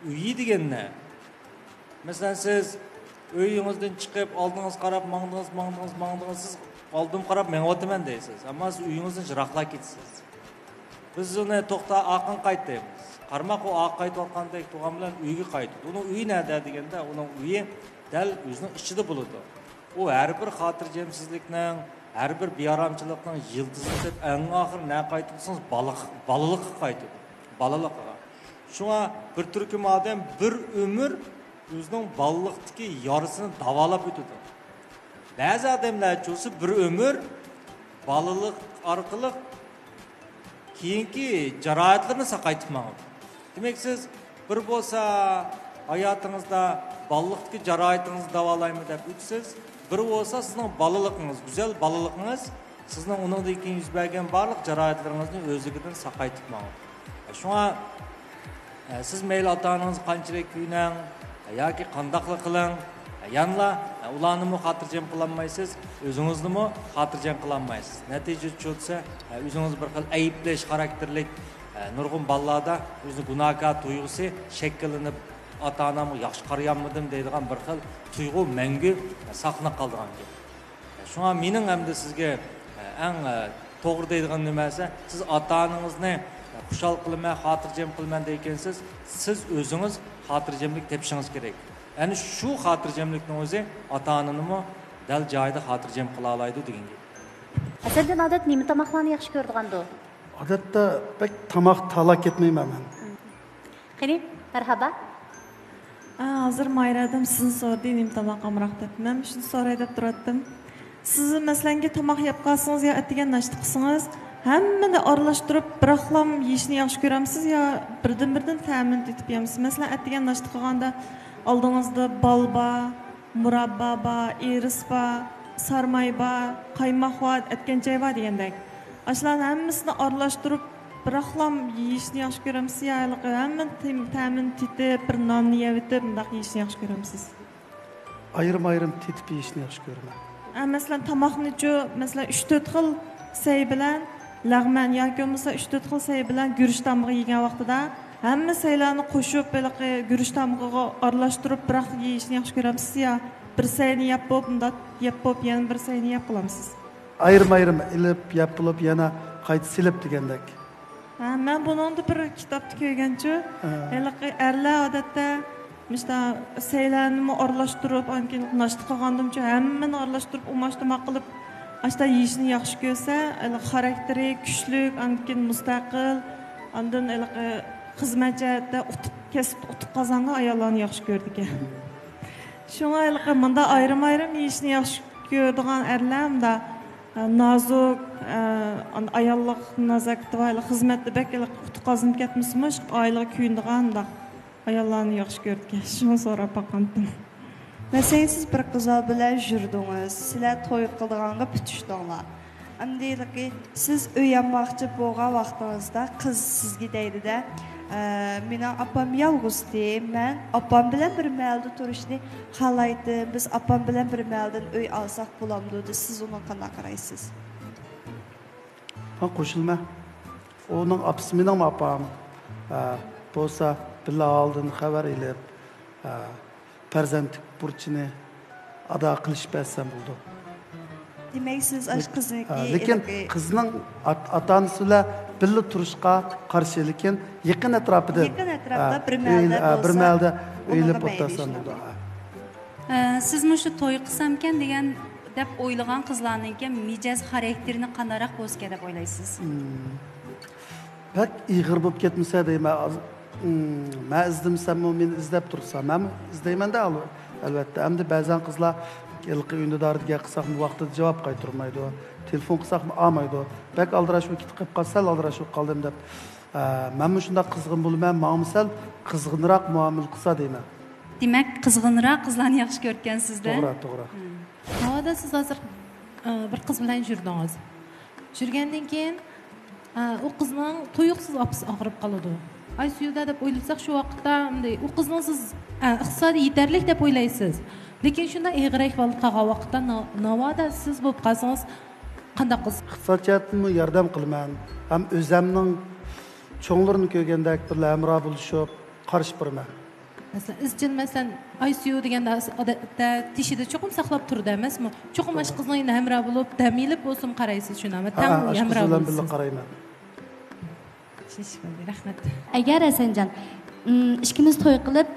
ئۆيى دېگەن نە؟ مەسىلەن، سىز ئۆيىڭىزدىن چىقىپ، ئالدىڭىزغا قاراپ ماڭدىڭىز، ماڭدىڭىز، ماڭدىڭىز، سىز ئالدىمغا قاراپ مېڭىۋاتىمەن دەيسىز، ئەمما سىز ئۆيىڭىزدىن يىراقلاپ كېتىسىز. بىز ئۇنى توختا، ئارقاڭغا قايت دەيمىز. قارىماق، ئۇ ئارقا قايتىۋاتقاندەك تۇرغان بىلەن ئۆيگە قايتىدۇ. ئۇنىڭ ئۆيى نەدە دېگەندە، ئۇنىڭ ئۆيى دەل ئۆزىنىڭ ئىچىدە بولىدۇ. ئۇ ھەر بىر خاتىرجەمسىزلىكنىڭ، ھەر بىر بىئارامچىلىقنىڭ يىلتىزى دەپ، ئەڭ ئاخىرى نەگە قايتىدۇ دېسىڭىز، بالىلىق-، بالىلىققا قايتىدۇ. بالىلىقىغا. شۇڭا بىر تۈركۈم ئادەم بىر ئۆمۈر ئۆزىنىڭ بالىلىقتىكى يارىسىنى داۋالاپ ئۆتىدۇ. بەزى ئادەملەرچە بولسا بىر ئۆمۈر بالىلىق ئارقىلىق كېيىنكى جاراھەتلىرىنى ساقايتىپ ماڭىدۇ. دېمەك، سىز بىر بولسا ھاياتىڭىزدا بالىلىقتىكى جاراھىتىڭىزنى داۋالايمەن دەپ ئۆتىسىز، بىر بولسا سىزنىڭ بالىلىقىڭىز، گۈزەل بالىلىقىڭىز سىزنىڭ ئۇنىڭدىن كېيىن يۈز بەرگەن بارلىق جاراھەتلىرىڭىزنى ئۆزلۈكىدىن ساقايتىپ ماڭىدۇ. شۇڭا ئە، سىز مەيلى ئاتا-ئانىڭىزغا قانچىلىك كۆيۈنەڭ، ئە، ياكى قانداقلا قىلىڭ، ئە، يەنىلا، ئە، ئۇلارنىمۇ خاتىرجەم قىلالمايسىز، ئۆزىڭىزنىمۇ خاتىرجەم قىلالمايسىز. نەتىجىدە چۈشىسە، ئە، ئۆزىڭىزنى بىر خىل ئەيىبلەش خاراكتېرلىك، ئە، نۇرغۇن بالىلاردا ئۆزىنى گۇناھكار تۇيغۇسى شەكىللىنىپ، ئاتا-ئانامغا ياخشى قارىيالمىدىم دەيدىغان بىر خىل تۇيغۇ مەڭگۈ، ئە، ساقلىنىپ قالىدىغان گەپ. شۇڭا مېنىڭ ئەمدى سىزگە ئەڭ توغرا دەيدىغان نېمە دېسە، سىز ئاتا-ئانىڭىزنى خۇشال قىلىمەن، خاتىرجەم قىلىمەن دەيدىكەنسىز، سىز ئۆزىڭىز خاتىرجەملىك تېپىشىڭىز كېرەك. ئەنە شۇ خاتىرجەملىكنىڭ ئۆزى ئاتا-ئانىنىمۇ دەل جايىدا خاتىرجەم قىلالايدۇ دېگەن گەپ. ھەسەنجان، ئادەتتە نېمە تاماقلارنى ياخشى كۆرىدىغاندۇ؟ ئادەتتە بەك تاماق تالاپ كەتمەيمەن مەن. قېنى، مەرھابا. ھازىر ماھىرە ھەدەم سىزنى سورىدى، نېمە تاماق ئامراق دەپ. مەن شۇنى سوراي دەپ تۇراتتىم. سىز مەسىلەنكى تاماق يەپ قالسىڭىز يا ئەتىگەن ناشتا قىلسىڭىز، ھەممىنى ئارىلاشتۇرۇپ بىراقلام يېيىشنى ياخشى كۆرەمسىز يا بىردىن-بىردىن تەمىنى تېتىپ يەمسىز؟ مەسىلەن، ئەتىگەن ناشتا قىلغاندا ئالدىڭىزدا بال بار، مۇراببا بار، ئىرىس بار، سارماي بار، قايماق بار، ئەتكەنچەي بار دېگەندەك. ئاشۇلارنى ھەممىسىنى ئارىلاشتۇرۇپ، بىراقلام يېيىشنى ياخشى كۆرەمسىز يا ھېلىقى ھەممە تەم-، تەمىنى تېتىپ، بىر ناننى يەۋېتىپ، مۇنداق يېيىشنى ياخشى كۆرەمسىز؟ ئايرىم-ئايرىم تېتىپ يېيىشنى ياخشى كۆرىمەن. ھە، مەسىلەن، تاماقنىچۇ، مەسىلەن، ئۈچ تۆت خىل سەي بىلەن لەغمەن ياكى بولمىسا ئۈچ تۆت خىل سەي بىلەن گۈرۈچ تامغا يېگەن ۋاقتىدا ھەممە سەيلەرنى قوشۇپ، ھېلىقى گۈرۈچ تامغىغا ئارىلاشتۇرۇپ بىراق يېيىشنى ياخشى كۆرەمسىز يا بىر سەينى يەپ بولۇپ، مۇنداق يەپ بولۇپ، يەنە بىر سەينى يەپ قىلامسىز؟ ئايرىم-ئايرىم ئېلىپ يەپ بولۇپ، يەنە قايتا سېلىپ دېگەندەك. ھە، مەن بۇنىڭدا بىر كىتابتا كۆرگەنچۇ، ھە. ھېلىقى ئەرلەر ئادەتتە مۇشۇنداق سەيلەرنىمۇ ئارىلاشتۇرۇپ، ئاندىن كېيىن ناشتا قىلغاندىمۇچۇ ھەممىنى ئارىلاشتۇرۇپ، ئۇماش-تۇماق قىلىپ، ئاشۇنداق يېيىشنى ياخشى كۆرسە، ھېلىقى خاراكتېرى كۈچلۈك، ئاندىن كېيىن مۇستەقىل، ئاندىن ھېلىقى خىزمەت جەھەتتە ئۇتۇق، كەسىپتە ئۇتۇق قازانغان ئاياللارنى ياخشى كۆرىدىكەن. شۇڭا ھېلىقى مۇنداق ئايرىم-ئايرىم يېيىشنى ياخشى كۆرىدىغان ئەرلەر مۇنداق، ئە، نازۇك، ئە، ئاياللىق نازاكىتى بار، ھېلىقى خىزمەتتە بەك ھېلىقى ئۇتۇق قازىنىپ كەتمىسىمۇ، ئائىلىگە كۆيۈنىدىغان مۇنداق ئاياللارنى ياخشى كۆرىدىكەن. شۇڭا سوراپ باققانتىم. مەسىلەن، سىز بىر قىزلار بىلەن يۈردىڭىز، سىلەر توي قىلىدىغانغا پۈتۈشتۈڭلار. ئەمدى ھېلىقى سىز ئۆي ئالماقچى بولغان ۋاقتىڭىزدا قىز سىزگە دەيدىدە، ئە، مېنىڭ ئاپام يالغۇزتى، مەن ئاپام بىلەن بىر مەھەلدە تۇرۇشنى خالايتتىم، بىز ئاپام بىلەن بىر مەھەلدىن ئۆي ئالساق بولامدۇ؟ دېسە، سىز ئۇنىڭغا قانداق قارايسىز؟ مەن قوشۇلىمەن. ئۇنىڭ ئاپىسى مېنىڭمۇ ئاپام. ھە، بولسا بىللە ئالدىن خەۋەر ئېلىپ، ھە، پەرزەنتلىك بۇرچىنى ئادا قىلىشىپ بەرسەم بولىدۇ. دېمەك، سىز ئاشۇ قىزنىڭكى لېكىن قىزنىڭ ئات- ئاتا ئانىسى بىلەن بىللە تۇرۇشقا قارشى، لېكىن يېقىن ئەتراپىدىن، يېقىن ئەتراپىدا بىر مەھەلدە بىر مەھەلدە ئۆيلىنىپ ئولتۇرسام بولىدۇ. سىز مۇشۇ توي قىلسامكەن دېگەن دەپ ئويلىغان قىزلارنىڭكى مىجەز خاراكتېرىنى قانداقراق بولسىكەن دەپ ئويلايسىز؟ بەك ئېغىر بولۇپ كەتمىسە دەيمەن. مەن ئىزدىمىسەممۇ مېنى ئىزدەپ تۇرسا مەنمۇ ئىزدەيمەندە. ئەلۋەتتە، ئەمدى بەزەن قىزلار ھېلىقى ئۈندىداردا گەپ قىلساقمۇ ۋاقتىدا جاۋاب قايتۇرمايدۇ، تېلېفون قىلساقمۇ ئالمايدۇ. بەك ئالدىراش بولۇپ كېتىپ قالسا سەل ئالدىراش بولۇپ قالدىم دەپ. مەنمۇ شۇنداق قىزغىن بولىمەن، ماڭىمۇ سەل قىزغىنراق مۇئامىلە قىلسا دەيمەن. دېمەك، قىزغىنراق قىزلارنى ياخشى كۆرىدىكەنسىزدە. توغرا، توغرا. ناۋادا سىز ھازىر بىر قىز بىلەن يۈردىڭىز. يۈرگەندىن كېيىن ئۇ قىزنىڭ تۇيۇقسىز ئاپىسى ئاغرىپ قالىدۇ. ئاي سۈيىدە دەپ ئويلىساق، شۇ ۋاقىتتا ئۇ قىزنىڭ سىز ئىقتىسادى يېتەرلىك دەپ ئويلايسىز. لېكىن شۇنداق ئېغىر ئەھۋالدا قالغان ۋاقىتتا ناۋادا سىز بولۇپ قالسىڭىز قانداق قىلىسىز؟ ئىقتىساد جەھەتتىنمۇ ياردەم قىلىمەن. ھەم ئۆزەمنىڭ چوڭلىرىنى كۆرگەندەك بىللە ھەمراھ بولۇشۇپ قارىشىپ بېرىمەن. مەسىلەن، ئىزچىل، مەسىلەن، ئاي سۈيى دېگەندە ئادەتتە تېشىدا چوقۇم ساقلاپ تۇرىدۇ ئەمەسمۇ؟ چوقۇم ئاشۇ قىزنىڭ يېنىدا ھەمراھ بولۇپ، دەم ئېلىپ بولسىمۇ قارايسىز، شۇنداقمۇ؟ تەڭ ھەمراھ بولىسىز. قارايمەن. رەھمەت. ئەگەر ھەسەنجان، ئىككىمىز توي قىلىپ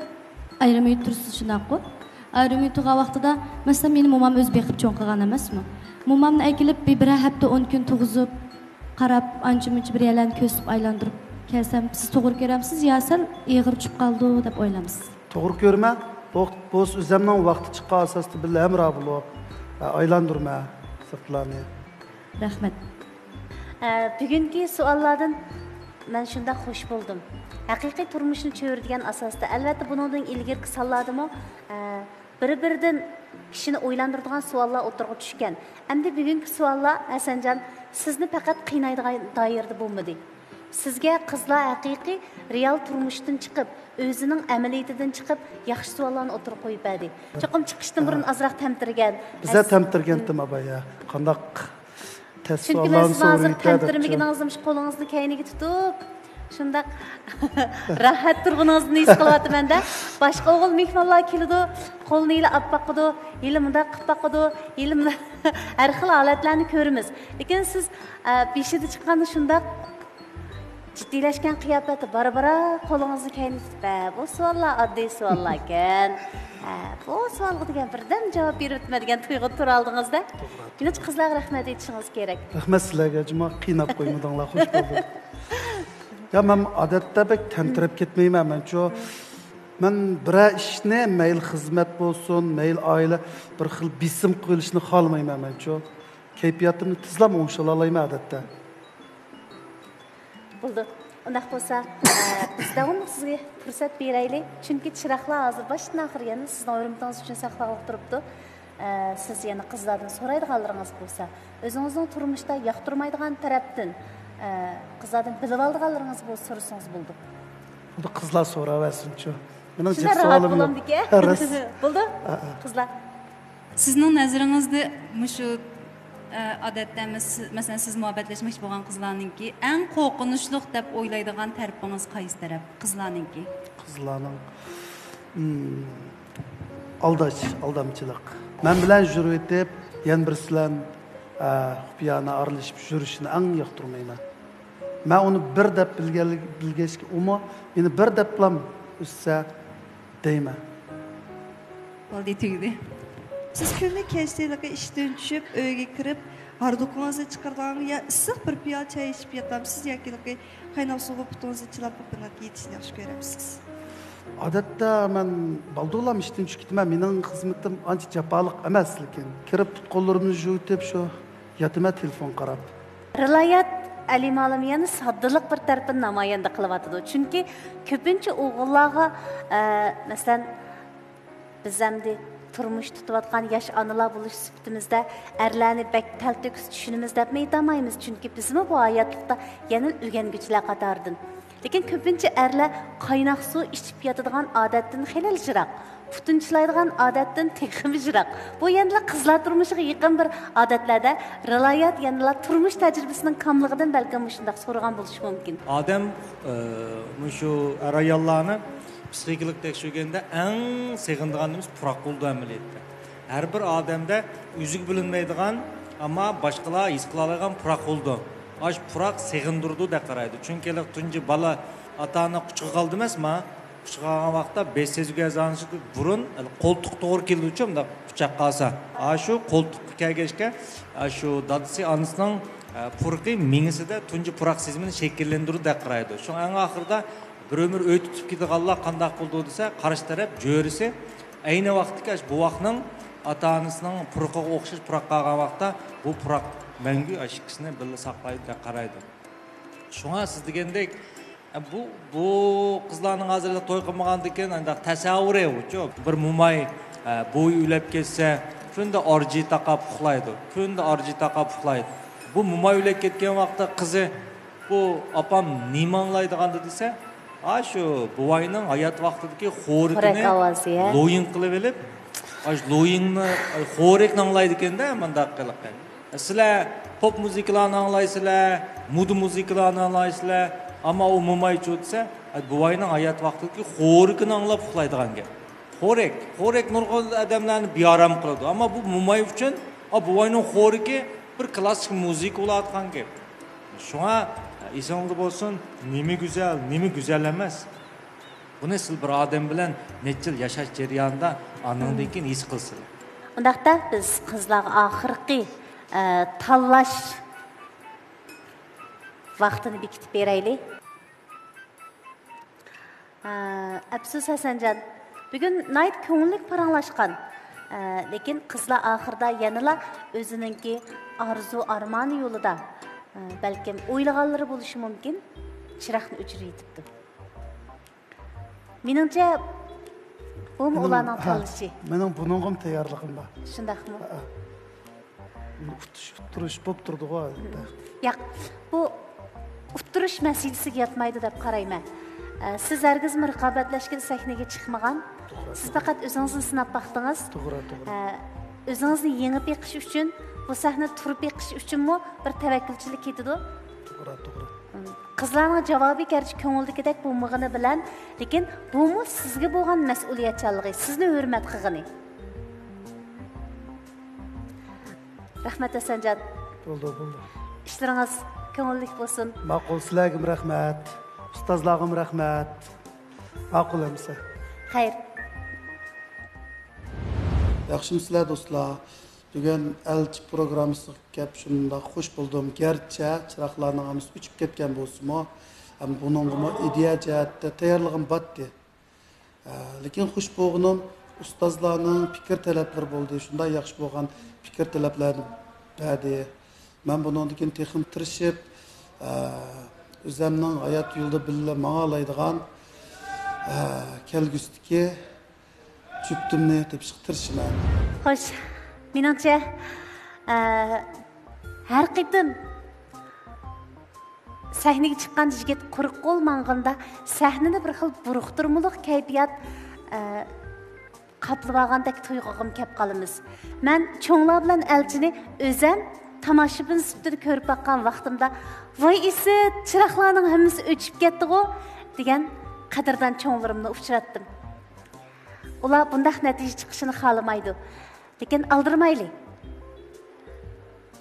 ئايرىم ئۆيدە تۇرىسىز، شۇنداققۇ؟ ئايرىم ئۆيدە تۇرغان ۋاقتىدا، مەسىلەن، مېنى مومام ئۆزى بېقىپ چوڭ قىلغان ئەمەسمۇ؟ مومامنى ئەكېلىپ بىر، بىرەر ھەپتە، ئون كۈن تۇرغۇزۇپ، قاراپ، ئانچە-مۇنچە بىر يەرلەرنى كۆرسىتىپ ئايلاندۇرۇپ كەلسەم، سىز توغرا كۆرەمسىز يا سەل ئېغىر چۈشۈپ قالىدۇ دەپ ئويلامسىز؟ توغرا كۆرىمەن. بولسا ئۆزەمنىڭ ۋاقتى چىققان ئاساستا بىللە ھەمراھ بولۇپ ئايلاندۇرىمەن سىرتلارنى. رەھمەت. بۈگۈنكى سوئاللاردىن مەن شۇنداق خوش بولدۇم. ھەقىقىي تۇرمۇشنى چۆرىدىگەن ئاساستا، ئەلۋەتتە، بۇنىڭدىن ئىلگىرىكى سانلاردىمۇ بىر-بىرىدىن كىشىنى ئويلاندۇرىدىغان سوئاللار ئوتتۇرىغا چۈشكەن. ئەمدى بۈگۈنكى سوئاللار، ھەسەنجان، سىزنى پەقەت قىينايدىغان دائىرىدە بولمىدى. سىزگە قىزلار ھەقىقىي رېئال تۇرمۇشتىن چىقىپ، ئۆزىنىڭ ئەمەلىيىتىدىن چىقىپ، ياخشى سوئاللارنى ئوتتۇرىغا قويۇپ بەردى. چوقۇم چىقىشتىن بۇرۇن ئازراق تەمتىرىگەن. بىزە تەمتىرگەنتىم، ئابايا. قانداق تەس چۈنكى مەن سىزنىڭ ھازىر تەمتىرىمىگىنىڭىزنى، قولىڭىزنى كەينىگە تۇتۇپ، شۇنداق راھەت تۇرغىنىڭىزنى ھېس قىلىۋاتىمەن-دە. باشقا ئوغۇل مېھمانلار كېلىدۇ، قولىنى ھېلى ئاپ باقىدۇ، ھېلى مۇنداق قىلىپ باقىدۇ، ھېلى مۇنداق، ھەر خىل ھالەتلەرنى كۆرىمىز. لېكىن سىز بېشىدا چىققاندا شۇنداق جىددىيلەشكەن قىياپەتتە بارا-بارا قولىڭىزنى كەينىگە تۇتۇپ، ھە، بۇ سوئاللار ئاددىي سوئاللاركەن. ھە، بۇ سوئالغا دېگەن بىردەم جاۋاب بېرىۋېتىمەن دېگەن تۇيغۇدا تۇرالدىڭىز-دە. مېنىڭچە قىزلارغا رەھمەت ئېيتىشىڭىز كېرەك. رەھمەت سىلەرگە، جۇما، قىيناپ قويمىدىڭلار، خوش بولدۇم. يا، مەن ئادەتتە بەك تەمتىرەپ كەتمەيمەن مەنچۇ. مەن بىرەر ئىشنى، مەيلى خىزمەت بولسۇن، مەيلى ئائىلە، بىر خىل بېسىم قىلىشنى خالىمايمەن مەنچۇ. كەيپىياتىمنى تېزلا ئوڭشىلالايمەن ئادەتتە. بولدى. ئۇنداق بولسا، ئە، بىز داۋاملىق سىزگە پۇرسەت بېرەيلى. چۈنكى چىراغلار ھازىر باشتىن ئاخىر يەنە سىزنىڭ ھۆرمىتىڭىز ئۈچۈن ساقلانغىلى تۇرۇپتۇ. ئە، سىز يەنە قىزلاردىن سورايدىغانلىرىڭىز بولسا، ئۆزىڭىزنىڭ تۇرمۇشتا ياقتۇرمايدىغان تەرەپتىن، ئە، قىزلاردىن بىلىۋالىدىغانلىرىڭىز بولسا سورىسىڭىز بولىدۇ. بۇنى قىزلار سوراۋەرسۇنچۇ. مېنىڭ جىق سوئالىم يوق. بولدى، قىزلار. سىزنىڭ نەزىرىڭىزدە مۇشۇ، ئە، ئادەتتە مەس-، مەسىلەن، سىز مۇھەببەتلەشمەكچى بولغان قىزلارنىڭكى ئەڭ قورقۇنچلۇق دەپ ئويلايدىغان تەرىپىڭىز قايسى تەرەپ؟ قىزلارنىڭكى. قىزلارنىڭ، ئىم، ئالداش، ئالدامچىلىق. مەن بىلەن يۈرۈۋېتىپ، يەنە بىرسى بىلەن، ئە، خۇپىيانە ئارىلىشىپ يۈرۈشىنى ئەڭ ياقتۇرمايمەن. مەن ئۇنى بىر دەپ بىلگەنلىك-، بىلگەچكە، ئۇمۇ مېنى بىر دەپلام ئۈزسە دەيمەن. بولدى، تۈگىدى. سىز كۈندە كەچتە ھېلىقى ئىشتىن چۈشۈپ، ئۆيگە كىرىپ، ھاردۇكىڭىزنى چىقىرىدىغانغا يا ئىسسىق بىر پىيالە چاي ئىچىپ ياتامسىز ياكى ھېلىقى قايناق سۇغا پۇتىڭىزنى چىلاپ بېقىپ يېتىشنى ياخشى كۆرەمسىز؟ ئادەتتە مەن بالدۇرلا ئىشتىن چۈشۈپ كېتىمەن. مېنىڭ خىزمىتىم ئانچە جاپالىق ئەمەس، لېكىن كىرىپ پۇت-قوللىرىمنى يۇيۇۋېتىپ شۇ ياتىمەن تېلېفون قاراپ. رىلايەت ئەلىمالىم يەنە ساددىلىق بىر تەرىپىنى نامايەندە قىلىۋاتىدۇ. چۈنكى كۆپىنچە ئوغۇللارغا، ئە، مەسىلەن، بىز ئەمدى تۇرمۇش تۇتۇۋاتقان ياش ئانىلار بولۇش سۈپىتىمىزدە ئەرلەرنى بەك تەلتۆكۈس چۈشىنىمىز دەپمۇ ئېيتالمايمىز، چۈنكى بىزمۇ بۇ ھاياتلىقتا يەنىلا ئۆگەنگۈچىلەر قاتارىدىن. لېكىن كۆپىنچە ئەرلەر قايناق سۇ ئىچىپ ياتىدىغان ئادەتتىن خېلىلا يىراق، پۇتىنى چىلايدىغان ئادەتتىن تېخىمۇ يىراق. بۇ يەنىلا قىزلار تۇرمۇشىغا يېقىن بىر ئادەتلەردە رىلايەت يەنىلا تۇرمۇش تەجرىبىسىنىڭ كاملىقىدىن بەلكىم مۇشۇنداق سورىغان بولۇشى مۇمكىن. ئادەم، ئە، مۇشۇ ئەر-ئاياللارنى پسىخىكىلىق تەكشۈرگەندە ئەڭ سېغىنىدىغان نېمىسى پۇراق بولىدۇ ئەمەلىيەتتە. ھەر بىر ئادەمدە ئۆزىگە بىلىنمەيدىغان، ئەمما باشقىلار ھېس قىلالايدىغان پۇراق بولىدۇ. ئاشۇ پۇراق سېغىندۇرىدۇ دەپ قارايدۇ. چۈنكى تۇنجى بالا ئاتا-ئانا قۇچىقىغا ئالدى ئەمەسما؟ قۇچىقىغا ئالغان ۋاقىتتا بەش سەزگۈ ئەزانىڭ بۇرۇن قولتۇق توغرا كېلىدۇچۇ، مۇنداق قۇچاققا ئالسا. ئاشۇ قولتۇققا كەلگەچكە، ئاشۇ دادىسى ئانىسىنىڭ، ئە، پۇرىقى مېڭىسىدە تۇنجى پۇراق سېزىمىنى شەكىللەندۈرىدۇ دەپ قارايدۇ. شۇڭا ئەڭ ئاخىرىدا بىر ئۆمۈر ئۆي تۇتۇپ كېتىدىغانلار قانداق بولىدۇ دېسە، قارشى تەرەپ جۆرىسى ئەينى ۋاقىتتىكى ئاشۇ بوۋاقنىڭ ئاتا-ئانىسىنىڭ پۇرىقىغا ئوخشاش پۇراق قالغان ۋاقىتتا بۇ پۇراق مەڭگۈ ئاشۇ ئىككىسىنى بىللە ساقلايدۇ دەپ قارايدۇ. شۇڭا سىز دېگەندەك، بۇ، بۇ قىزلارنىڭ ھازىر توي قىلمىغاندىكىن ئانداق تەسەۋۋۇرى ئۇچۇ. بىر موماي، ئە، بوۋىيى ئۆلۈپ كەتسە، كۈندە ئارجى تاقاپ ئۇخلايدۇ. كۈندە ئارجى تاقاپ ئۇخلايدۇ. بۇ موماي ئۆلۈپ كەتكەن ۋاقىتتا قىزى، بۇ ئاپام نېمە ئاڭلايدىغاندۇ دېسە، ئاشۇ بوۋاينىڭ ھايات ۋاقتىدىكى خورىكىنى خورەك ئاۋازى، ھە؟ لويىڭ قىلىۋېلىپ، ئاشۇ لويىڭنى، خورەكنى ئاڭلايدىكەن-دە، مۇنداق قىلىپ. سىلەر پوپ مۇزىكىلارنى ئاڭلايسىلەر، مودا مۇزىكىلارنى ئاڭلايسىلەر، ئەمما ئۇ مومايچۇ دېسە، بوۋاينىڭ ھايات ۋاقتىدىكى خورىكىنى ئاڭلاپ ئۇخلايدىغان گەپ. خورەك، خورەك نۇرغۇن ئادەملەرنى بىئارام قىلىدۇ. ئەمما بۇ موماي ئۈچۈن، ئا، بوۋاينىڭ خورىكى بىر كلاسسىك مۇزىكا بولۇۋاتقان گەپ. شۇڭا ئېسىڭىزدە بولسۇن، نېمە گۈزەل، نېمە گۈزەل ئەمەس. بۇنى سىز بىر ئادەم بىلەن نەچچە يىل ياشاش جەريانىدا، ئاندىن كېيىن ھېس قىلىسىلەر. ئۇنداقتا بىز قىزلارغا ئاخىرقى، ئە، تاللاش ۋاقتىنى بېكىتىپ بېرەيلى. ئە، ئەپسۇس ھەسەنجان، بۈگۈن ناھايىتى كۆڭۈللۈك پاراڭلاشقان. ئە، لېكىن قىزلار ئاخىرىدا يەنىلا ئۆزىنىڭكى ئارزۇ ئارمانى يولىدا، ئە، بەلكىم ئويلىغانلىرى بولۇشى مۇمكىن، چىراغنى ئۆچۈرۈۋېتىپتۇ. مېنىڭچە، بۇمۇ مېنىڭ، ئۇلارنىڭ ھە، تاللىشى. مېنىڭ بۇنىڭغىمۇ تەييارلىقىم بار. شۇنداقمۇ؟ ھە، ھە. ئۇتتۇرۇش، ئۇتتۇرۇش بولۇپ تۇرىدىغۇ، ئەلۋەتتە. ياق، بۇ ئۇتتۇرۇش مەسىلىسىگە ياتمايدۇ دەپ قارايمەن. ئە، سىز ھەرگىزمۇ رىقابەتلەشكىلى سەھنىگە چىقمىغان. توغرا، سىز توغرا. پەقەت ئۆزىڭىزنى سىناپ باقتىڭىز. توغرا، توغرا. ئە، ئۆزىڭىزنى يېڭىپ بېقىش ئۈچۈن، بۇ سەھنىدە تۇرۇپ بېقىش ئۈچۈنمۇ بىر تەۋەككۈلچىلىك كېتىدۇ. توغرا، توغرا. قىزلارنىڭ جاۋابى گەرچە كۆڭۈلدىكىدەك بولمىغىنى بىلەن، لېكىن بۇمۇ سىزگە بولغان مەسئۇلىيەتچانلىقى، سىزنى ھۆرمەت قىلغىنى. رەھمەت، ھەسەنجان. بولدى، بولدى. ئىشلىرىڭىز كۆڭۈللۈك بولسۇن. ماقۇل، سىلەرگىمۇ رەھمەت. ئۇستازلارغىمۇ رەھمەت. ماقۇل ئەمىسە. خەير. ياخشىمۇسىلەر دوستلار؟ بۈگۈن ئەلچى پروگراممىسىغا كەپ شۇنداق خۇش بولدۇم. گەرچە چىراغلارنىڭ ھەممىسى ئۆچۈپ كەتكەن بولسىمۇ، ھەم بۇنىڭغىمۇ ئىدىيە جەھەتتە تەييارلىقىم باتتى. ئە، لېكىن خۇش بولغىنىم ئۇستازلارنىڭ پىكىر تەلەپلىرى بولدى. شۇنداق ياخشى بولغان پىكىر تەلەپلەرنى بەردى. مەن بۇنىڭدىن كېيىن تېخىمۇ تىرىشىپ، ئە، ئۆزەمنىڭ ھايات يولىدا بىللە ماڭالايدىغان، ئە، كەلگۈسىدىكى جۈپتۈمنى تېپىشقا تىرىشىمەن. خوش، مېنىڭچە، ئە، ھەر قېتىم سەھنىگە چىققان يىگىت قۇرۇق قول ماڭغىنىدا سەھنىنى بىر خىل بۇرۇقتۇرمىلىق كەيپىيات، ئە، قاپلىۋالغاندەك تۇيغۇغىمۇ كەپ قالىمىز. مەن چوڭلار بىلەن ئەلچىنى ئۆزەم تاماشىبىن سۈپىتىدە كۆرۈپ باققان ۋاقتىمدا، ۋاي ئىسىت، چىراغلارنىڭ ھەممىسى ئۆچۈپ كەتتىغۇ، دېگەن قەدىردان چوڭلىرىمنى ئۇچراتتىم. ئۇلار بۇنداق نەتىجە چىقىشىنى خالىمايدۇ. لېكىن ئالدىرىمايلى.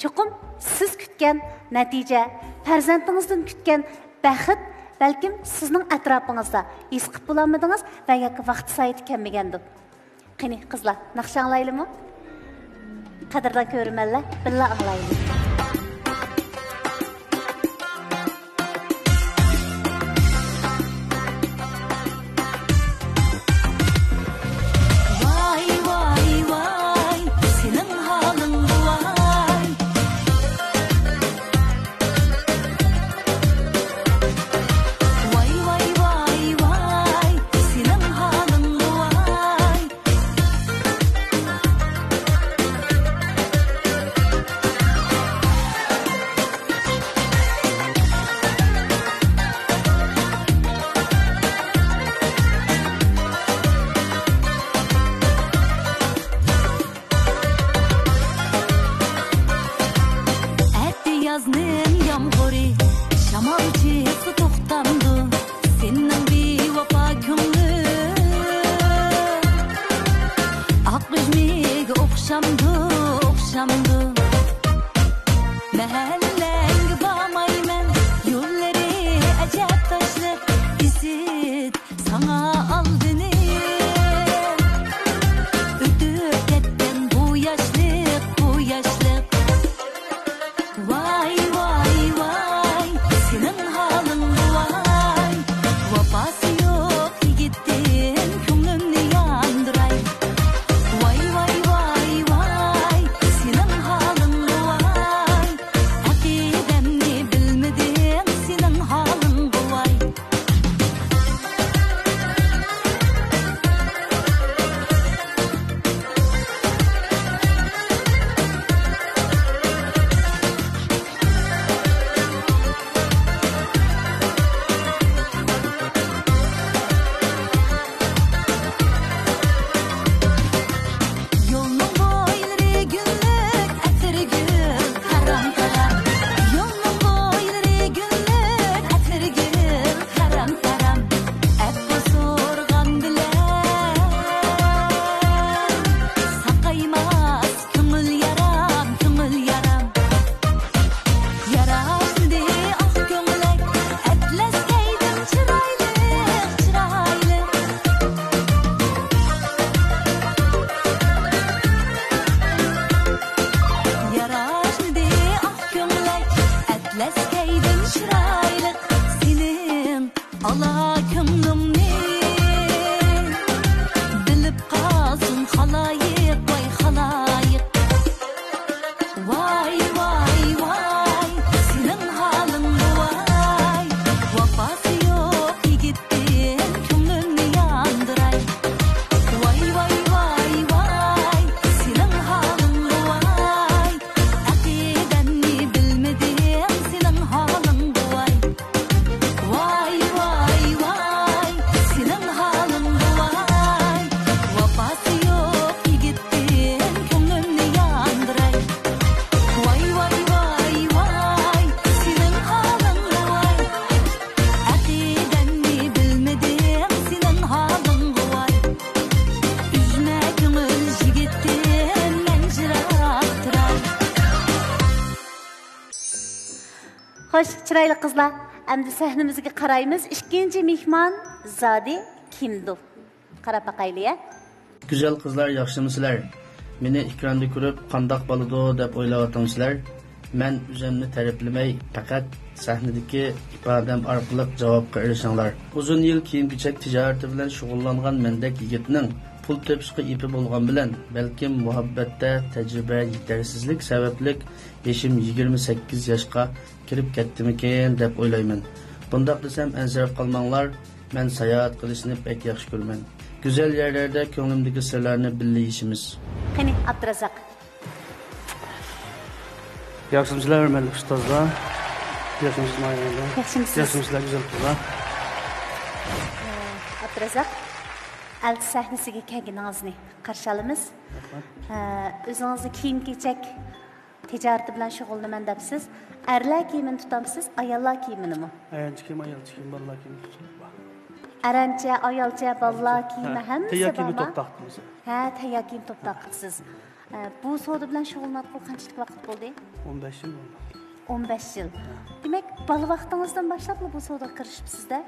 چوقۇم سىز كۈتكەن نەتىجە، پەرزەنتىڭىزدىن كۈتكەن بەخت بەلكىم سىزنىڭ ئەتراپىڭىزدا ھېس قىلىپ بولالمىدىڭىز ۋە ياكى ۋاقتى سائىتى كەلمىگەندۇ. قېنى، قىزلار، ناخشا ئاڭلايلىمۇ؟ قەدىردان كۆرۈرمەنلەر، بىللە ئاڭلايلى. ۋاي، ۋاي، ۋاي، سېنىڭ ھالىڭغا ۋاي. ۋاي، ۋاي، ۋاي، ۋاي، سېنىڭ ھالىڭغا ۋاي. ئەتە يازنىڭ يامغۇرى، شامال چىقسا توختامدۇ سېنىڭ بىۋاپا كۆڭلۈڭ؟ ئاق ئۈجمىگە ئوخشاش ئوخشامدۇ، ئوخشامدۇ. مەھەللەڭگە بارمايمەن، يوللىرى ئەجەب تاشلىق. ئىسىت ساڭا ئالدىنىپ ئۆتۈپ كەتكەن بۇ ياشلىق، بۇ ياشلىق. ۋاي، ۋاي، ۋاي، سېنىڭ ھالىڭغا ۋاي. ۋاپاسى يوق يىگىتتىن كۆڭلۈمنى ياندۇراي. ۋاي، ۋاي، ۋاي، ۋاي، سېنىڭ ھالىڭغا ۋاي. ئەقىدەمنى بىلمىدىڭ، سېنىڭ ھالىڭغا ۋاي. يولنىڭ بويلىرى گۈللۈك، ئەتىرگۈل، تارام، تارام. يولنىڭ بويلىرى گۈللۈك، ئەتىرگۈل، تارام، تارام. ئەپۇ سورىغان بىلەن ساقايماس كۆڭۈل يارام، كۆڭۈل يارام. ياراشمىدى ئاق كۆڭلەك، ئەتلەس كەيدىم چىرايلىق، چىرايلىق. ياراشمىدى ئاق كۆڭلەك، ئەتلەس كەيدىم چىرايلىق. سېنىڭ ئالا كۆڭلۈڭنى بىلىپ قالسۇن خالايىق، ۋاي خالايىق. ۋاي، ۋاي، ۋاي، سېنىڭ ھالىڭغا ۋاي. ۋاپاسى يوق يىگىتتىن كۆڭلۈمنى ياندۇراي. ۋاي، ۋاي، ۋاي، ۋاي، سېنىڭ ھالىڭغا ۋاي. ئەقىدەمنى بىلمىدىم سېنىڭ ھالىڭغا ۋاي. ۋاي، ۋاي، ۋاي، سېنىڭ ھالىڭغا ۋاي. ۋاپاسى يوق يىگىتتىن كۆڭلۈمنى ياندۇراي. ۋاي، ۋاي، ۋاي، ۋاي، سېنىڭ ھالىڭغا ۋاي. ئەقىدەمنى بىلمىدىم سېنىڭ ھالىڭغا ۋاي. ئۈجمە كۆڭۈل يىگىتتىن مەن يىراق تۇراي. خوش، چىرايلىق قىزلار. ئەمدى سەھنىمىزگە قارايمىز. ئىككىنچى مېھمان زادى كىمدۇ؟ قاراپ باقايلى، ھە؟ گۈزەل قىزلار، ياخشىمۇسىلەر؟ مېنى ئېكراندا كۆرۈپ، قانداق بولىدۇ دەپ ئويلاۋاتامسىلەر؟ مەن ئۆزۈمنى تەرىپلىمەي، پەقەت سەھنىدىكى ئىپادەم ئارقىلىق جاۋابقا ئېرىشىڭلار. ئۇزۇن يىل كىيىم-كېچەك تىجارىتى بىلەن شۇغۇللانغان مەندەك يىگىتنىڭ پۇل تېپىشقا ئېپى بولغان بىلەن، بەلكىم مۇھەببەتتە تەجرىبە يېتەرسىزلىك سەۋەبلىك يېشىم يىگىرمە سەككىز ياشقا كىرىپ كەتتىمىكىن دەپ ئويلايمەن. بۇنداق دېسەم ئەنسىرەپ قالماڭلار، مەن ساياھەت قىلىشنى بەك ياخشى كۆرىمەن. گۈزەل يەرلەردە كۆڭلۈمدىكى سىرلارنى بىللە يېشىمىز. قېنى، ئابدۇرازاق. ياخشىمۇسىلەر، ھۆرمەتلىك ئۇستازلار؟ ياخشىمۇسىز، ماھىر ھەمدە؟ ياخشىمۇسىز؟ ياخشىمۇسىلەر، گۈزەل قىزلار؟ ئابدۇرازاق، ئەلچى سەھنىسىگە كەلگىنىڭىزنى قارشى ئالىمىز. رەھمەت. ئە، ئۆزىڭىزنى كىيىم-كېچەك تىجارىتى بىلەن شۇغۇللىنىمەن دەپسىز. ئەرلەر كىيىمىنى تۇتامسىز، ئاياللار كىيىمىنىمۇ؟ ئەرەنچە كىيىم، ئايالچە كىيىم، بالىلار كىيىمى تۇتۇلۇپ بار. ئەرەنچە، ئايالچە، بالىلار كىيىمى ھە، ھەممىسى تەييار كىيىمنى بارمۇ؟ توپ تاقىتىمىز. ھە، تەييار كىيىم توپ تاقىتىسىز. ئە، بۇ سودا بىلەن شۇغۇللىنىۋاتقىلى قانچىلىك ۋاقىت بولدى؟ ئون بەش يىل بولدى. ئون بەش يىل. ھە. دېمەك، بالا ۋاقتىڭىزدىن باشلاپلا بۇ سودىغا كىرىشىپسىز-دە؟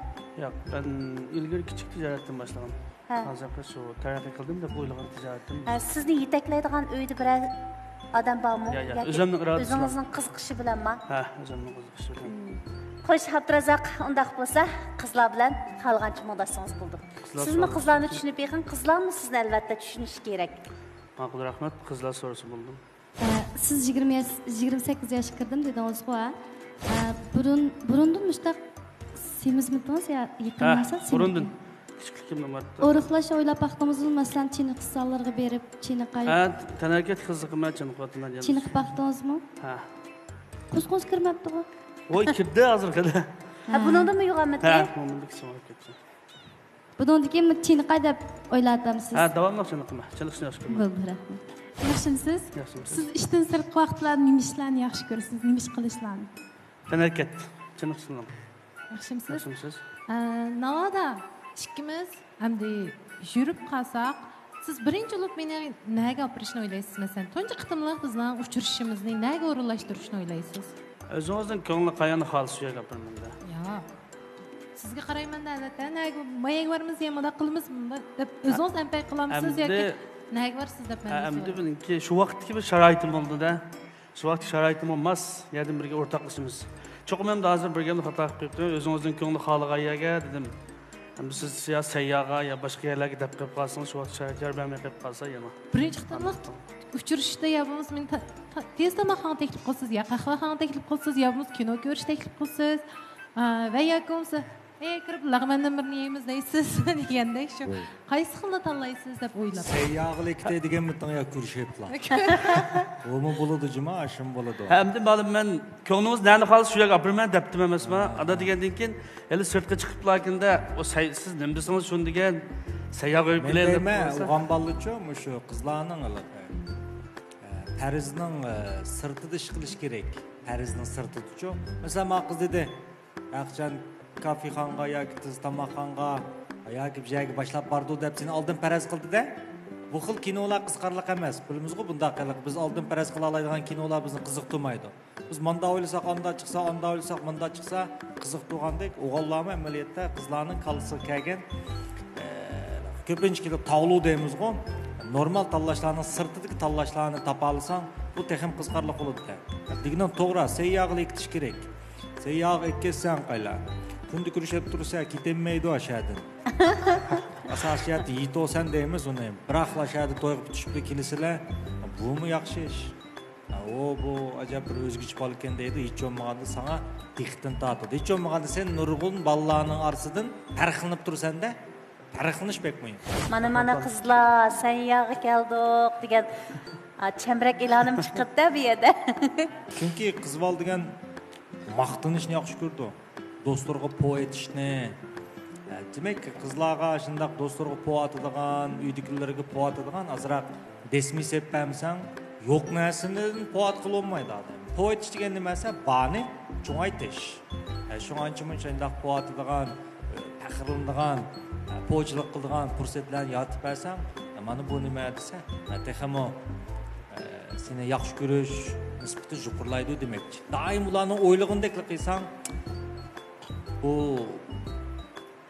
ياق، مەن ئىلگىرى كىچىك تىجارەتتىن باشلىغان. ھە. ھازىرقى شۇ تەرەققىي قىلدىم دەپ ئويلىغان تىجارىتىم. ھە، سىزنى يېتەكلەيدىغان ئۆيدە بىرەر ئادەم بارمۇ؟ يا، يا، ياكى ئۆزۈمنىڭ ئىرادىسى بىلەن. ئۆزىڭىزنىڭ قىزىقىشى بىلەنما؟ ھە، ئۆزۈمنىڭ قىزىقىشى بىلەن. مم. خوش، ئابدۇرازاق، ئۇنداق بولسا قىزلار بىلەن خالىغانچە مۇڭداشسىڭىز بولىدۇ. قىزلار سىزمۇ سورىسا قىزلارنى بولىدۇ. چۈشىنىپ بېقىڭ، قىزلارمۇ سىزنى ئەلۋەتتە چۈشىنىشى كېرەك. ماقۇل، رەھمەت. قىزلار سورىسا بولىدۇ. ئە، سىز يىگىرمە ياش، يىگىرمە سەككىز ياشقا كىردىم دېدىڭىزغۇ، ھە؟ ئە، بۇرۇن، بۇرۇندىن مۇشۇنداق سېمىزمىدىڭىز يا يېقىن ھە، بولسا بۇرۇندىن. سېمىزدىڭىز؟ كىچىكلىكىمدىن بار. ئورۇقلاش ئويلاپ باقتىڭىزمۇ؟ مەسىلەن، چېنىقىش زاللىرىغا بېرىپ، چېنىقاي. ھە، تەنھەرىكەت قىزىقىمەن، چېنىقىۋاتىمەن يەنە. چېنىقىپ باقتىڭىزمۇ؟ ھە. قۇزغۇنچە كىرمەپتىغۇ؟ ۋوي، كىردى ھازىرغىدە. ھە، بۇنىڭدىنمۇ يوغانمىدى؟ ھە، بۇنىڭدىن كىچىكرەك كەتتى. بۇنىڭدىن كېيىن چېنىقاي دەپ ئويلاۋاتامسىز؟ ھە، داۋاملىق چېنىقىمەن. چېنىقىشنى ياخشى كۆرىمەن. بولدى، رەھمەت. ياخشىمسىز؟ ياخشىمسىز؟ سىز ئىشتىن سىرتقى ۋاقىتلاردا نېمە ئىشلارنى ياخشى كۆرىسىز؟ نېمە ئىش قىلىشلارنى؟ تەنھەرىكەت. چېنىقىشنى. ياخشىمسىز؟ ياخشىمسىز؟ ئە، ناۋادا ئىككىمىز ئەمدى يۈرۈپ قالساق، سىز بىرىنچى بولۇپ مېنى نەگە ئاپىرىشنى ئويلايسىز؟ مەسىلەن، تۇنجى قېتىملىق بىزنىڭ ئۇچرىشىشىمىزنى نەگە ئورۇنلاشتۇرۇشنى ئويلايسىز؟ ئۆزىڭىزنىڭ كۆڭلى قاياننى خالىسا، شۇ يەرگە ئاپىرىمەن دە. ياق. سىزگە قارايمەن دە، ئەلۋەتتە. نەگە، مايەگە بارىمىز يا مۇنداق قىلىمىز، مۇنداق دەپ ئۆزىڭىز ئەمپەي قىلامسىز ياكى نەگە بارسىز دەپ مەن ئەمدى سورايمەن. بۇنىڭكى شۇ ۋاقىتتىكى بىر شارائىتىم بولدى دە. شۇ ۋاقىت شارائىتىمۇ ماس يەردىن بىرگە ئورتاقلىشىمىز. چوقۇم ئەمدى ھازىر بىر گەپنى خاتا قىلىپ قېلىپتىمەن. ئۆزىڭىزنىڭ كۆڭلى خالىغان يەرگە دېدىم. ئەمدى سىز يا سەيياغا يا باشقا يەرلەرگە دەپ قېلىپ قالسىڭىز، شۇ ۋاقىت شارائىت يار بەرمەي قېلىپ قالسا يەنە. بىرىنچى قېتىملىق ئۇچرىشىشتا يا بولمىسا مېنى تا-، تا-، تېز تاماقخانىغا تەكلىپ قىلىسىز، يا قەھۋەخانىغا تەكلىپ قىلسىز، يا بولمىسا كىنو كۆرۈش تەكلىپ قىلسىز. ئا، ۋە ياكى بولمىسا، ئەي، كىرىپ لەغمەندىن بىرنى يەيمىز دەيسىز دېگەندەك شۇ. قايسى خىلنى تاللايسىز دەپ ئويلاپ. سەيياغلىكتە دېگەن مىتىڭ يا كۆرۈشۈپلا. ئۇمۇ بولىدۇ جۇما، ئاشۇمۇ بولىدۇ. ھە، ئەمدى مانا مەن كۆڭلىڭىز نەنى خالىسا شۇ يەرگە ئاپىرىمەن دەپتىمەن ئەمەسما؟ ھە. ئادا دېگەندىن كېيىن ھېلى سىرتقا چىقىپلا كىندە، ئۇ سەي-، سىز نېمە دېسىڭىز شۇنى دېگەن، سەيياغ ئۆيگە كېلەيلى دەپ دەيمەن، قويسا. ئۇغان بالىچۇ، مۇشۇ قىزلارنىڭ ھېلىقى، ئە، پەرزنىڭ، ئە، سىرتىدا ئىش قىلىش كېرەك. پەرزنىڭ سىرتىدىچۇ. مەسىلەن، ما قىز دېدى، ھەقىچان كافېخانىغا ياكى تېز تاماقخانىغا ياكى بىر يەرگە باشلاپ بارىدۇ دەپ سېنى ئالدىن پەرەز قىلدى-دە. بۇ خىل كىنولار قىزىقارلىق ئەمەس. بىلىمىزغۇ بۇنداق قىلىق. بىز ئالدىن پەرەز قىلالايدىغان كىنولار بىزنى قىزىقتۇرمايدۇ. بىز ماندا ئويلىساق ئاندا چىقسا، ئاندا ئويلىساق ماندا چىقسا قىزىقتۇرغاندەك، ئوغانلارمۇ ئەمەلىيەتتە قىزلارنىڭ كاللىسىغا كەلگەن، ئە، كۆپىنچە كېلىپ تاۋلۇ دەيمىزغۇ. نورمال تاللاشلارنىڭ سىرتىدىكى تاللاشلارنى تاپالىساڭ، بۇ تېخىمۇ قىزىقارلىق بولىدىكەن. دېگىنىڭ توغرا، سەيياغلىق ئېكىتىش كېرەك. سەيياغ ئەكەتسەڭ قايلا. كۈندە كۆرۈشۈپ تۇرسا كېتەلمەيدۇ ئاشەدىن. ئاساسىيەتتە يېتىۋالسەن دەيمىز ئۇنى. بىراقلا ئاشەدە تويغا پۈتۈشۈپلا كېلىسىلە. بۇمۇ ياخشى ئىش. ھە، ئۇ، بۇ ئەجەب بىر ئۆزگىچە بالىكەن دەيدۇ. ھېچ بولمىغاندا ساڭا دىققىتىنى تارتىدۇ. ھېچ بولمىغاندا سەن نۇرغۇن بالىلارنىڭ ئارىسىدىن پەرقلىنىپ تۇرسەن-دە. پەرقلىنىش بەك مۇھىم. مانا، مانا قىزلار، سەيياغا كەلدۇق دېگەن، ئا، چەمبىرەك ئېلانىم چىقىپتۇ بۇ يەردە. چۈنكى قىز بالا دېگەن ماختىنىشنى ياخشى كۆرىدۇ. دوستلىرىغا پو ئېتىشنى. ئە، دېمەك، قىزلارغا شۇنداق دوستلىرىغا پو ئاتىدىغان، ئۆيدىكىلىرىگە پو ئاتىدىغان ئازراق دەسمىي سېلىپ بەرمىسەڭ، يوق نەرسىدىن پو ئاتقىلى بولمايدۇ ئادەم. پو ئېتىش دېگەن نېمە دېسە، بارنى چوڭايتىش. ئە، شۇڭا ئانچە-مۇنچە شۇنداق پو ئاتىدىغان، ئە، پەخىرلىنىدىغان، ئە، پوچىلىق قىلىدىغان پۇرسەتلەرنى يارىتىپ بەرسەڭ، ئە، مانا بۇ نېمە دېسە، ئە، تېخىمۇ، ئە، سېنى ياخشى كۆرۈش نىسبىتى يۇقىرىلايدۇ دېمەكچى. دائىم ئۇلارنىڭ ئويلىغىنىدەكلا قىلساڭ، بۇ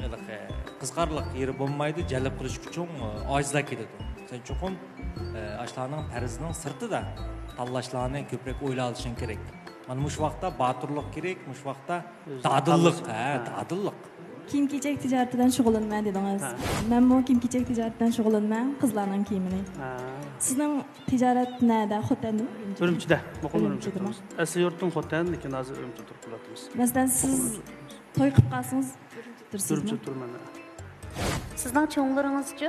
ھېلىقى قىزىقارلىق يېرى بولمايدۇ، جەلپ قىلىش كۈچۈڭ، ئە، ئاجىزلاپ كېتىدۇ. سەن چوقۇم، ئە، ئاشۇلارنىڭ پەرزىنىڭ سىرتىدا تاللاشلارنى كۆپرەك ئويلاۋېلىشىڭ كېرەك. مانا مۇشۇ ۋاقىتتا باتۇرلۇق كېرەك، مۇشۇ ۋاقىتتا ئۆزىنى دادىللىق، تاللىشى. ھە، ھە. دادىللىق. كىيىم-كېچەك تىجارىتى بىلەن شۇغۇللىنىمەن دېدىڭىز. ھە. مەنمۇ كىيىم-كېچەك تىجارىتى بىلەن شۇغۇللىنىمەن، قىزلارنىڭ كىيىمىنى. ھە. سىزنىڭ تىجارەت نەدە؟ خوتەندىمۇ؟ ئۈرۈمچىدە. مۇقىم ئۈرۈمچىدە ئۈرۈمچىدىمۇ؟ تۇرىمىز. ئەسلى يۇرتۇم خوتەن، لېكىن ھازىر ئۈرۈمچىدە تۇرۇپ قېلىۋاتىمىز. مەسىلەن، سىز توي قىلىپ قالسىڭىز، ئۈرۈمچىدە تۇرىسىزمۇ؟ ئۈرۈمچىدە تۇرىمەن. سىزنىڭ چوڭلىرىڭىزچۇ؟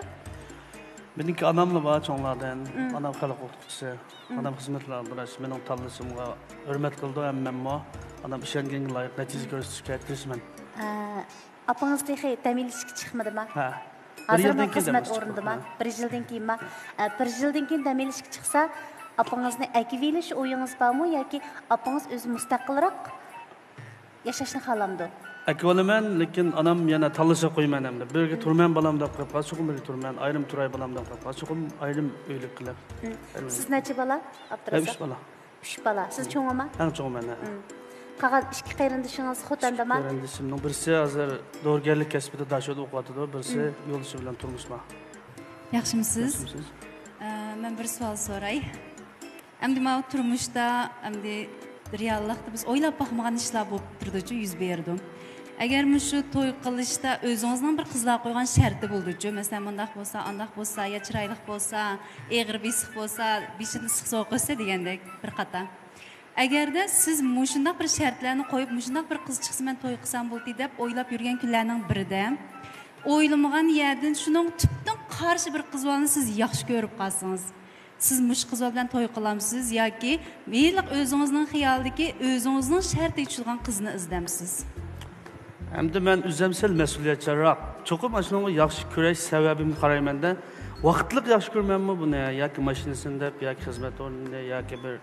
مېنىڭكى ئاناملا بار چوڭلاردىن. مم. ئانام خەلق ئوقۇتقۇچىسى. مم. ئانام خىزمەت بىلەن ئالدىراش. مېنىڭ تاللىشىمغا ھۆرمەت قىلىدۇ ھەممەممۇ. ئانام ئىشەنگەنگە لايىق نەتىجە كۆرسىتىشكە تىرىشىمەن. ئە، ئاپىڭىز تېخى دەم ئېلىشكە چىقمىدىما؟ ھە. بىر ھازىرمۇ يىلدىن كېيىن خىزمەت دەم ئېلىشكە ئورنىدىما؟ چىقىمەن. بىر يىلدىن كېيىنما؟ ئە، بىر يىلدىن كېيىن دەم ئېلىشكە چىقسا، ئاپىڭىزنى ئەكىۋېلىش ئويىڭىز بارمۇ ياكى ئاپىڭىز ئۆزى مۇستەقىلراق ياشاشنى خالامدۇ؟ ئەكىۋالىمەن، لېكىن ئانام يەنە تاللىشىغا قويىمەن ئەمدى. بىرگە تۇرىمەن بالام دەپ قويۇپ قالسا، چوقۇم بىرگە تۇرىمەن. ئايرىم تۇراي بالام دەپ قويۇپ قالسا، چوقۇم ئايرىم ئۆيلۈك قىلىپ. مم. سىز نەچچە بالا، مەن ئابدۇرازاق؟ ئۈچ بالا. ئۈچ بالا. سىز چوڭىما؟ ئەڭ چوڭى مەن، ھە. مم. قالغان ئىككى قېرىندىشىڭىز خوتەندىما؟ قېرىندىشىمنىڭ بىرسى ھازىر دورىگەرلىك كەسپىدە داشۆدە ئوقۇۋاتىدۇ، بىرسى مم. يولدىشى بىلەن تۇرمۇشتا. ياخشىمۇسىز؟ ياخشىمۇسىز؟ ئە، مەن بىر سوئال سوراي. ئەمدى ماۋۇ تۇرمۇشتا، ئەمدى رېئاللىقتا بىز ئويلاپ باقمىغان ئىشلار بولۇپ تۇرىدۇچۇ، يۈز بېرىدۇ. ئەگەر مۇشۇ توي قىلىشتا ئۆزىڭىزنىڭ بىر قىزلارغا قويغان شەرتى بولىدۇچۇ، مەسىلەن، مۇنداق بولسا، ئانداق بولسا، يا چىرايلىق بولسا، ئېغىر بېسىق بولسا، بېشىدىن ئىسسىق سوغۇق ئۆتسە دېگەندەك بىر قاتار. ئەگەردە سىز مۇشۇنداق بىر شەرتلەرنى قويۇپ، مۇشۇنداق بىر قىز چىقسا مەن توي قىلسام بولدى دەپ ئويلاپ يۈرگەن كۈنلەرنىڭ بىرىدە، ئويلىمىغان يەردىن شۇنىڭ تۈپتىن قارشى بىر قىز بالىنى سىز ياخشى كۆرۈپ قالسىڭىز، سىز مۇشۇ قىز بىلەن توي قىلامسىز ياكى ھېلىقى ئۆزىڭىزنىڭ خىيالىدىكى، ئۆزىڭىزنىڭ شەرتىگە چۈشىدىغان قىزنى ئىزدەمسىز؟ ئەمدى مەن ئۆزۈم سەل مەسئۇلىيەتچانراق. چوقۇم ئاشۇنىڭغا ياخشى كۆرۈش سەۋەبىمگە قارايمەن-دە، ۋاقىتلىق ياخشى كۆرمەنمۇ بۇنى؟ ياكى ماشىنىسىنى دەپ، ياكى خىزمەت ئورنىنى، ياكى بىر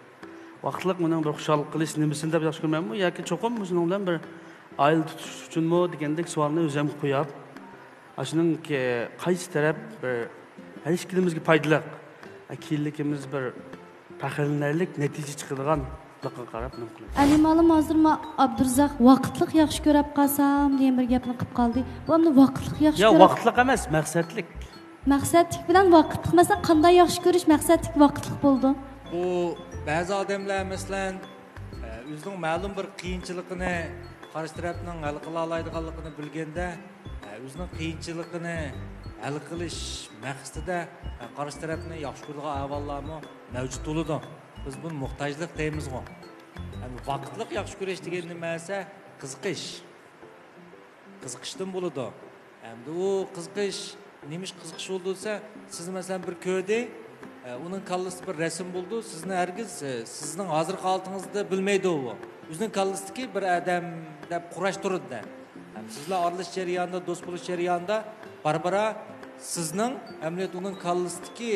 ۋاقىتلىق مېنىڭ بىر خۇشاللىق قىلىش نېمىسىنى دەپ ياخشى كۆرمەنمۇ ياكى چوقۇم مۇشۇنىڭ بىلەن بىر ئائىلە تۇتۇش ئۈچۈنمۇ دېگەندەك سوئالنى ئۆزۈمگە قويۇپ، ئاشۇنىڭكى قايسى تەرەپ بىر ھەر ئىككىلىمىزگە پايدىلىق. كېيىنلىكىمىز بىر پەخىرلىنەرلىك نەتىجە چىقىدىغانلىقىغا قاراپ نېمە قىلىمىز. ئەلى مالىم ھازىر ما ئابدۇرزاق ۋاقىتلىق ياخشى كۆرەپ قالسام دېگەن بىر گەپنى قىلىپ قالدى. بۇ ئەمدى ۋاقىتلىق ياخشى يا كۆرەپ ۋاقىتلىق ئەمەس، مەقسەتلىك. مەقسەتلىك بىلەن ۋاقىتلىق، مەسىلەن، قانداق ياخشى كۆرۈش مەقسەتلىك، ۋاقىتلىق بولىدۇ؟ بۇ بەزى ئادەملەر، مەسىلەن، ئۆزىنىڭ مەلۇم بىر قىيىنچىلىقىنى قارشى تەرەپنىڭ ھەل قىلالايدىغانلىقىنى بىلگەندە، ئۆزىنىڭ قىيىنچىلىقىنى ھەل قىلىش مەقسىتىدە قارشى تەرەپنى ياخشى كۆرىدىغان ئەھۋاللارمۇ مەۋجۇت بولىدۇ. بىز بۇنى موھتاجلىق دەيمىزغۇ. ۋاقىتلىق ياخشى كۆرۈش دېگەن نېمە دېسە، قىزىقىش. قىزىقىشتىن بولىدۇ. ئەمدى ئۇ قىزىقىش، نېمىش قىزىقىش بولىدۇ دېسە، سىز مەسىلەن بىر كۆردى، ئە، ئۇنىڭ كاللىسىدا بىر رەسىم بولىدۇ، سىزنى ھەرگىز، ئە، سىزنىڭ ھازىرقى ھالىتىڭىزدا بىلمەيدۇ ئۇ. ئۆزىنىڭ كاللىسىدىكى بىر ئادەم دەپ قۇراشتۇرىدۇ. ھەم سىز بىلەن ئارىلىشىش جەريانىدا، دوست بولۇش جەريانىدا بارا-بارا سىزنىڭ ئەمەلىيەتتە ئۇنىڭ كاللىسىدىكى،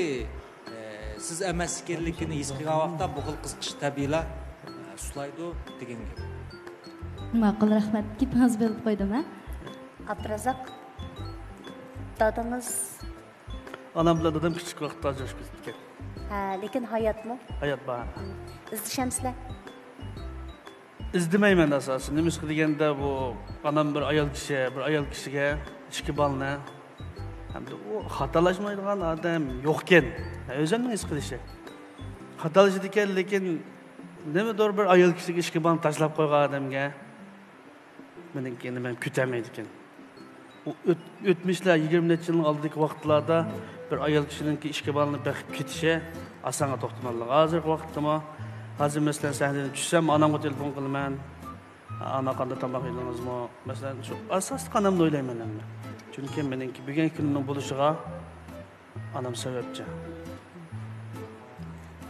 ئە، سىز ئەمەس ئىكەنلىكىنى ھېس قىلغان ۋاقىتتا بۇ خىل قىزىقىش تەبىئىيلا، ئە، سۇسلايدۇ دېگەن گەپ. ماقۇل، رەھمەت. گېپىڭىزنى بۆلۈپ قويدۇم، ھە؟ ئابدۇرازاق، دادىڭىز؟ ئانام بىلەن دادام كىچىك ۋاقىتتا ئاجرىشىپ كېتىپتىكەن. ھە، لېكىن ھاياتمۇ؟ ھايات بار. ئىزدىشەمسىلەر؟ ئىزدىمەيمەن ئاساسەن. نېمىشقا دېگەندە، بۇ ئانام بىر ئايال كىشى، بىر ئايال كىشىگە ئىككى بالىنى، ھەمدە ئۇ خاتالاشمايدىغان ئادەم يوقكەن. ھە، ئۆزۈمنىڭ ھېس قىلىشى. خاتالىشىدىكەن، لېكىن نېمىدۇر بىر ئايال كىشىگە ئىككى بالىنى تاشلاپ قويغان ئادەمگە مېنىڭكىنى مەن كۈتەلمەيدىكەن. ئۇ ئۆت-، ئۆتمۈشلەر، يىگىرمە نەچچە يىلنىڭ ئالدىدىكى ۋاقىتلاردا بىر ئايال كىشىنىڭكى ئىككى بالىنى بېقىپ كېتىشى ئاسانغا توختىمىدىغان. ھازىرقى ۋاقىتتىمۇ، ھازىر مەسىلەن، سەھنىدىن چۈشسەم، ئانامغا تېلېفون قىلىمەن. «ئانا، قانداق تاماق يېدىڭىزمۇ؟» مەسىلەن، شۇ ئاساسلىق ئانامنى ئويلايمەن ئەمدى. چۈنكى مېنىڭكى بۈگۈنكى كۈنۈمنىڭ بولۇشىغا ئانام سەۋەبچى.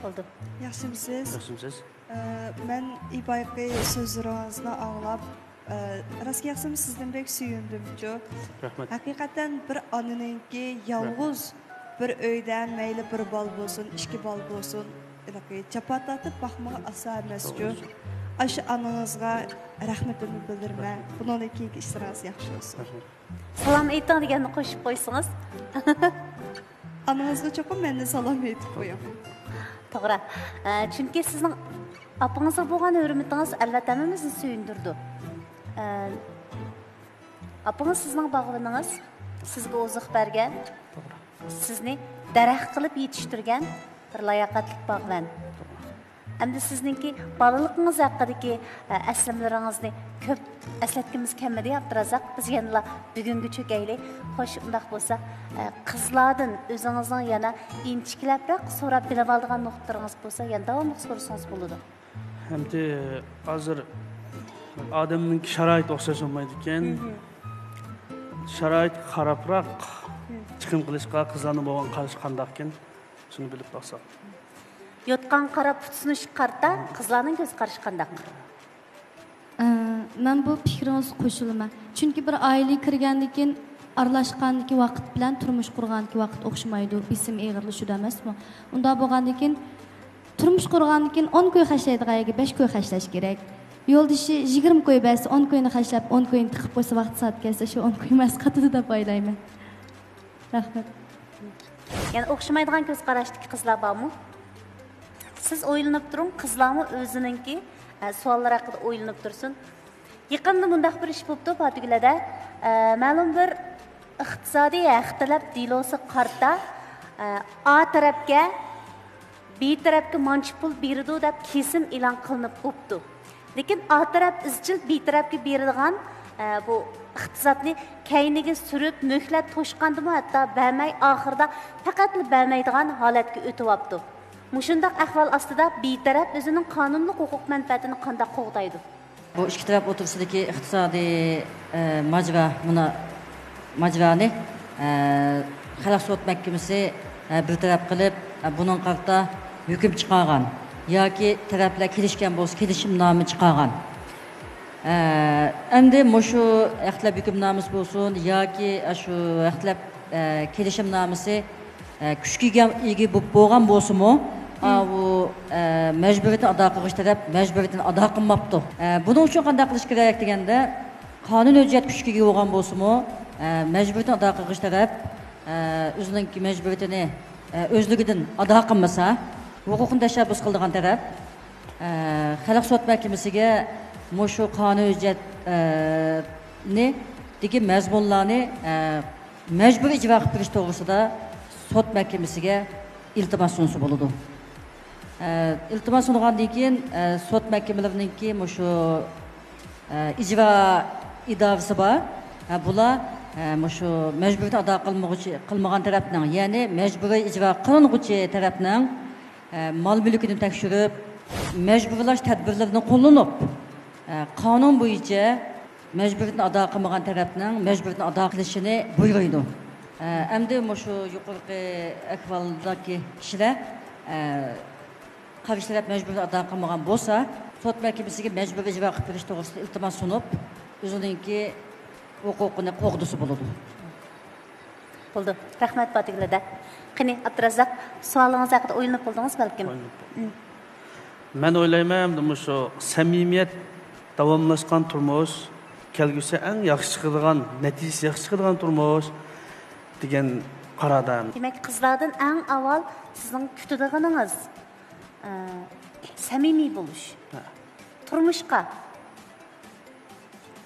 بولدى. ياخشىمۇسىز؟ ياخشىمۇسىز؟ ئە، مەن بايىقى سۆزلىرىڭىزنى ئاڭلاپ، ئە، راست گەپسىمۇ سىزدىن بەك سۆيۈندۈمچۇ. رەھمەت. ھەقىقەتەن بىر ئانىنىڭكى يالغۇز بىر ئۆيدە مەيلى بىر بالا بولسۇن، ئىككى بالا بولسۇن، ھېلىقى جاپا تارتىپ باقمىغان ئاسان ئەمەسچۇ. ئاشۇ ئانىڭىزغا رەھمىتىمنى بىلدۈرىمەن. رەھمەت. بۇنىڭدىن كېيىنكى ئىشلىرىڭىز ياخشى بولسۇن. رەھمەت. سالام ئېيتىڭ دېگەننى قوشۇپ قويسىڭىز. ئانىڭىزغا چوقۇم مەندىن سالام ئېيتىپ قويۇڭ. توغرا. ئە، چۈنكى سىزنىڭ ئاپىڭىزغا بولغان ھۆرمىتىڭىز ئەلۋەتتە ھەممىمىزنى سۆيۈندۈرىدۇ. ئە، ئاپىڭىز سىزنىڭ باغۋىنىڭىز، سىزگە ئوزۇق بەرگەن، سىزنى دەرەخ قىلىپ يېتىشتۈرگەن بىر لاياقەتلىك باغۋەن. ئەمدى سىزنىڭكى بالىلىقىڭىز ھەققىدىكى، ئە، ئەسلىمىلىرىڭىزنى كۆپ ئەسلەتكۈمىز كەلمىدى، ئابدۇرازاق. بىز يەنىلا بۈگۈنگە چۆكەيلى. خوش، ئۇنداق بولسا، ئە، قىزلاردىن ئۆزىڭىزنىڭ يەنە ئىنچىكىلەپرەك سوراپ بىلىۋالىدىغان نۇقتىلىرىڭىز بولسا، يەنە داۋاملىق سورىسىڭىز بولىدۇ. ئەمدى ھازىر ئادەمنىڭكى شارائىتى ئوخشاش بولمايدىكەن. مھم. شارائىتقا قاراپراق مھم. چىقىم قىلىشقا قىزلارنىڭ بولغان قارىشى قانداقكەن؟ شۇنى بىلىپ باقساق. يوتقانغا قاراپ پۇت سۇنۇشقا قارىتا، قىزلارنىڭ كۆز قارىشى قانداق؟ ئە، مەن بۇ پىكرىڭىزگە قوشۇلىمەن. چۈنكى بىر ئائىلىگە كىرگەندىن كېيىن، ئارىلاشقاندىكى ۋاقىت بىلەن تۇرمۇش قۇرغاندىكى ۋاقىت ئوخشىمايدۇ، بېسىم ئېغىرلىشىدۇ ئەمەسمۇ؟ ئۇنداق بولغاندىن كېيىن، تۇرمۇش قۇرغاندىن كېيىن ئون كوي خەجلەيدىغان يەرگە بەش كوي خەجلەش كېرەك. يولدىشى يىگىرمە كوي بەرسە، ئون كوينى خەجلەپ، ئون كوينى تىقىپ قويسا، ۋاقتى سائەت كەلسە، شۇ ئون كويمۇ ئەسقاتىدۇ دەپ ئويلايمەن. رەھمەت. يەنە ئوخشىمايدىغان كۆز قاراشتىكى قىزلار بارمۇ؟ سىز ئويلىنىپ تۇرۇڭ، قىزلارمۇ ئۆزىنىڭكى، ئە، سوئاللار ھەققىدە ئويلىنىپ تۇرسۇن. يېقىندا مۇنداق بىر ئىش بوپتۇ، پاتىگۈلەدە، ئە، مەلۇم بىر ئىقتىسادىي ھەق تەلەپ دېلوسىغا قارىتا، ئە، ئا تەرەپكە بى تەرەپكە مانچە پۇل بېرىدۇ دەپ كېسىم ئېلان قىلىنىپ بوپتۇ. لېكىن ئا تەرەپ ئىزچىل بى تەرەپكە بېرىدىغان، ئە، بۇ ئىقتىسادنى كەينىگە سۈرۈپ، مۆھلەت توشقاندىمۇ ھەتتا بەرمەي، ئاخىرىدا پەقەتلا بەرمەيدىغان ھالەتكە ئۆتۈۋاپتۇ. مۇشۇنداق ئەھۋال ئاستىدا بى تەرەپ ئۆزىنىڭ قانۇنلۇق ھوقۇق مەنپەئەتىنى قانداق قوغدايدۇ؟ بۇ ئىككى تەرەپ ئوتتۇرىسىدىكى ئىقتىسادىي، ئە، ماجىرا، مۇنا-، ماجىرانى، ئە، خەلق سوت مەھكىمىسى، ئە، بىر تەرەپ قىلىپ، ئە، بۇنىڭغا قارىتا ھۆكۈم چىقارغان ياكى تەرەپلەر كېلىشكەن بولسا، كېلىشىمنامە چىقارغان. ئە، ئەمدى مۇشۇ ھەق تەلەپ ھۆكۈمنامىسى بولسۇن ياكى شۇ ھەق تەلەپ، ئە، كېلىشىمنامىسى ئە، كۈچكە ئىگە، ئىگە بولۇپ بولغان بولسىمۇ، مم. ئاۋۇ، ئە، مەجبۇرىيىتىنى ئادا قىلغۇچى تەرەپ مەجبۇرىيىتىنى ئادا قىلماپتۇ. ئە، بۇنىڭ ئۈچۈن قانداق قىلىش كېرەك دېگەندە، قانۇن ھۆججەت كۈچكە ئىگە بولغان بولسىمۇ، ئە، مەجبۇرىيىتىنى ئادا قىلغۇچى تەرەپ، ئە، ئۆزىنىڭكى مەجبۇرىيىتىنى، ئە، ئۆزلۈكىدىن ئادا قىلمىسا، ھوقۇقنى تەشەببۇس قىلىدىغان تەرەپ، ئە، خەلق سوت مەھكىمىسىگە مۇشۇ قانۇن ھۆججەت، ئە، نى، دىكى مەزمۇنلارنى، ئە، مەجبۇرىي ئىجرا قىلىپ بېرىش توغرىسىدا سوت مەھكىمىسىگە ئىلتىماس سۇنسا بولىدۇ. ئە، ئىلتىماس سۇنغاندىن كېيىن، ئە، سوت مەھكىمىلىرىنىڭكى مۇشۇ، ئە، ئىجرا ئىدارىسى بار. ئە، بۇلار، ئە، مۇشۇ مەجبۇرىيەتنى ئادا قىلمىغۇچى، قىلمىغان تەرەپنىڭ، يەنى مەجبۇرىي ئىجرا قىلىنغۇچى تەرەپنىڭ، ئە، مال مۈلكىنى تەكشۈرۈپ، مەجبۇرلاش تەدبىرلىرىنى قوللىنىپ، ئە، قانۇن بويىچە مەجبۇرىيەتنى ئادا قىلمىغان تەرەپنىڭ مەجبۇرىيەتنى ئادا قىلىشىنى بۇيرۇيدۇ. ئە، ئەمدى مۇشۇ يۇقىرىقى ئەھۋالدىكى كىشىلەر، ئە، قارشى تەرەپ مەجبۇرىيەتنى ئادا قىلمىغان بولسا، سوت مەھكىمىسىگە مەجبۇرىي ئىجرا قىلىپ بېرىش توغرىسىدا ئىلتىماس سۇنۇپ، ئۆزىنىڭكى ھوقۇقىنى قوغدىسا بولىدۇ. بولدى. رەھمەت، پاتىگۈل ھەدە. قېنى، ئابدۇرازاق، سوئالىڭىز ھەققىدە ئويلىنىپ بولدىڭىزمۇ بەلكىم؟ ئويلىنىپ بولدۇم. مم. مەن ئويلايمەن، ئەمدى مۇشۇ سەمىمىيەت داۋاملاشقان تۇرمۇش، كەلگۈسى ئەڭ ياخشى چىقىدىغان، نەتىجىسى ياخشى چىقىدىغان تۇرمۇش دېگەن قاراردا. دېمەك، قىزلاردىن ئەڭ ئاۋۋال سىزنىڭ كۈتىدىغىنىڭىز، ئە، سەمىمىي بولۇش. ھە. تۇرمۇشقا،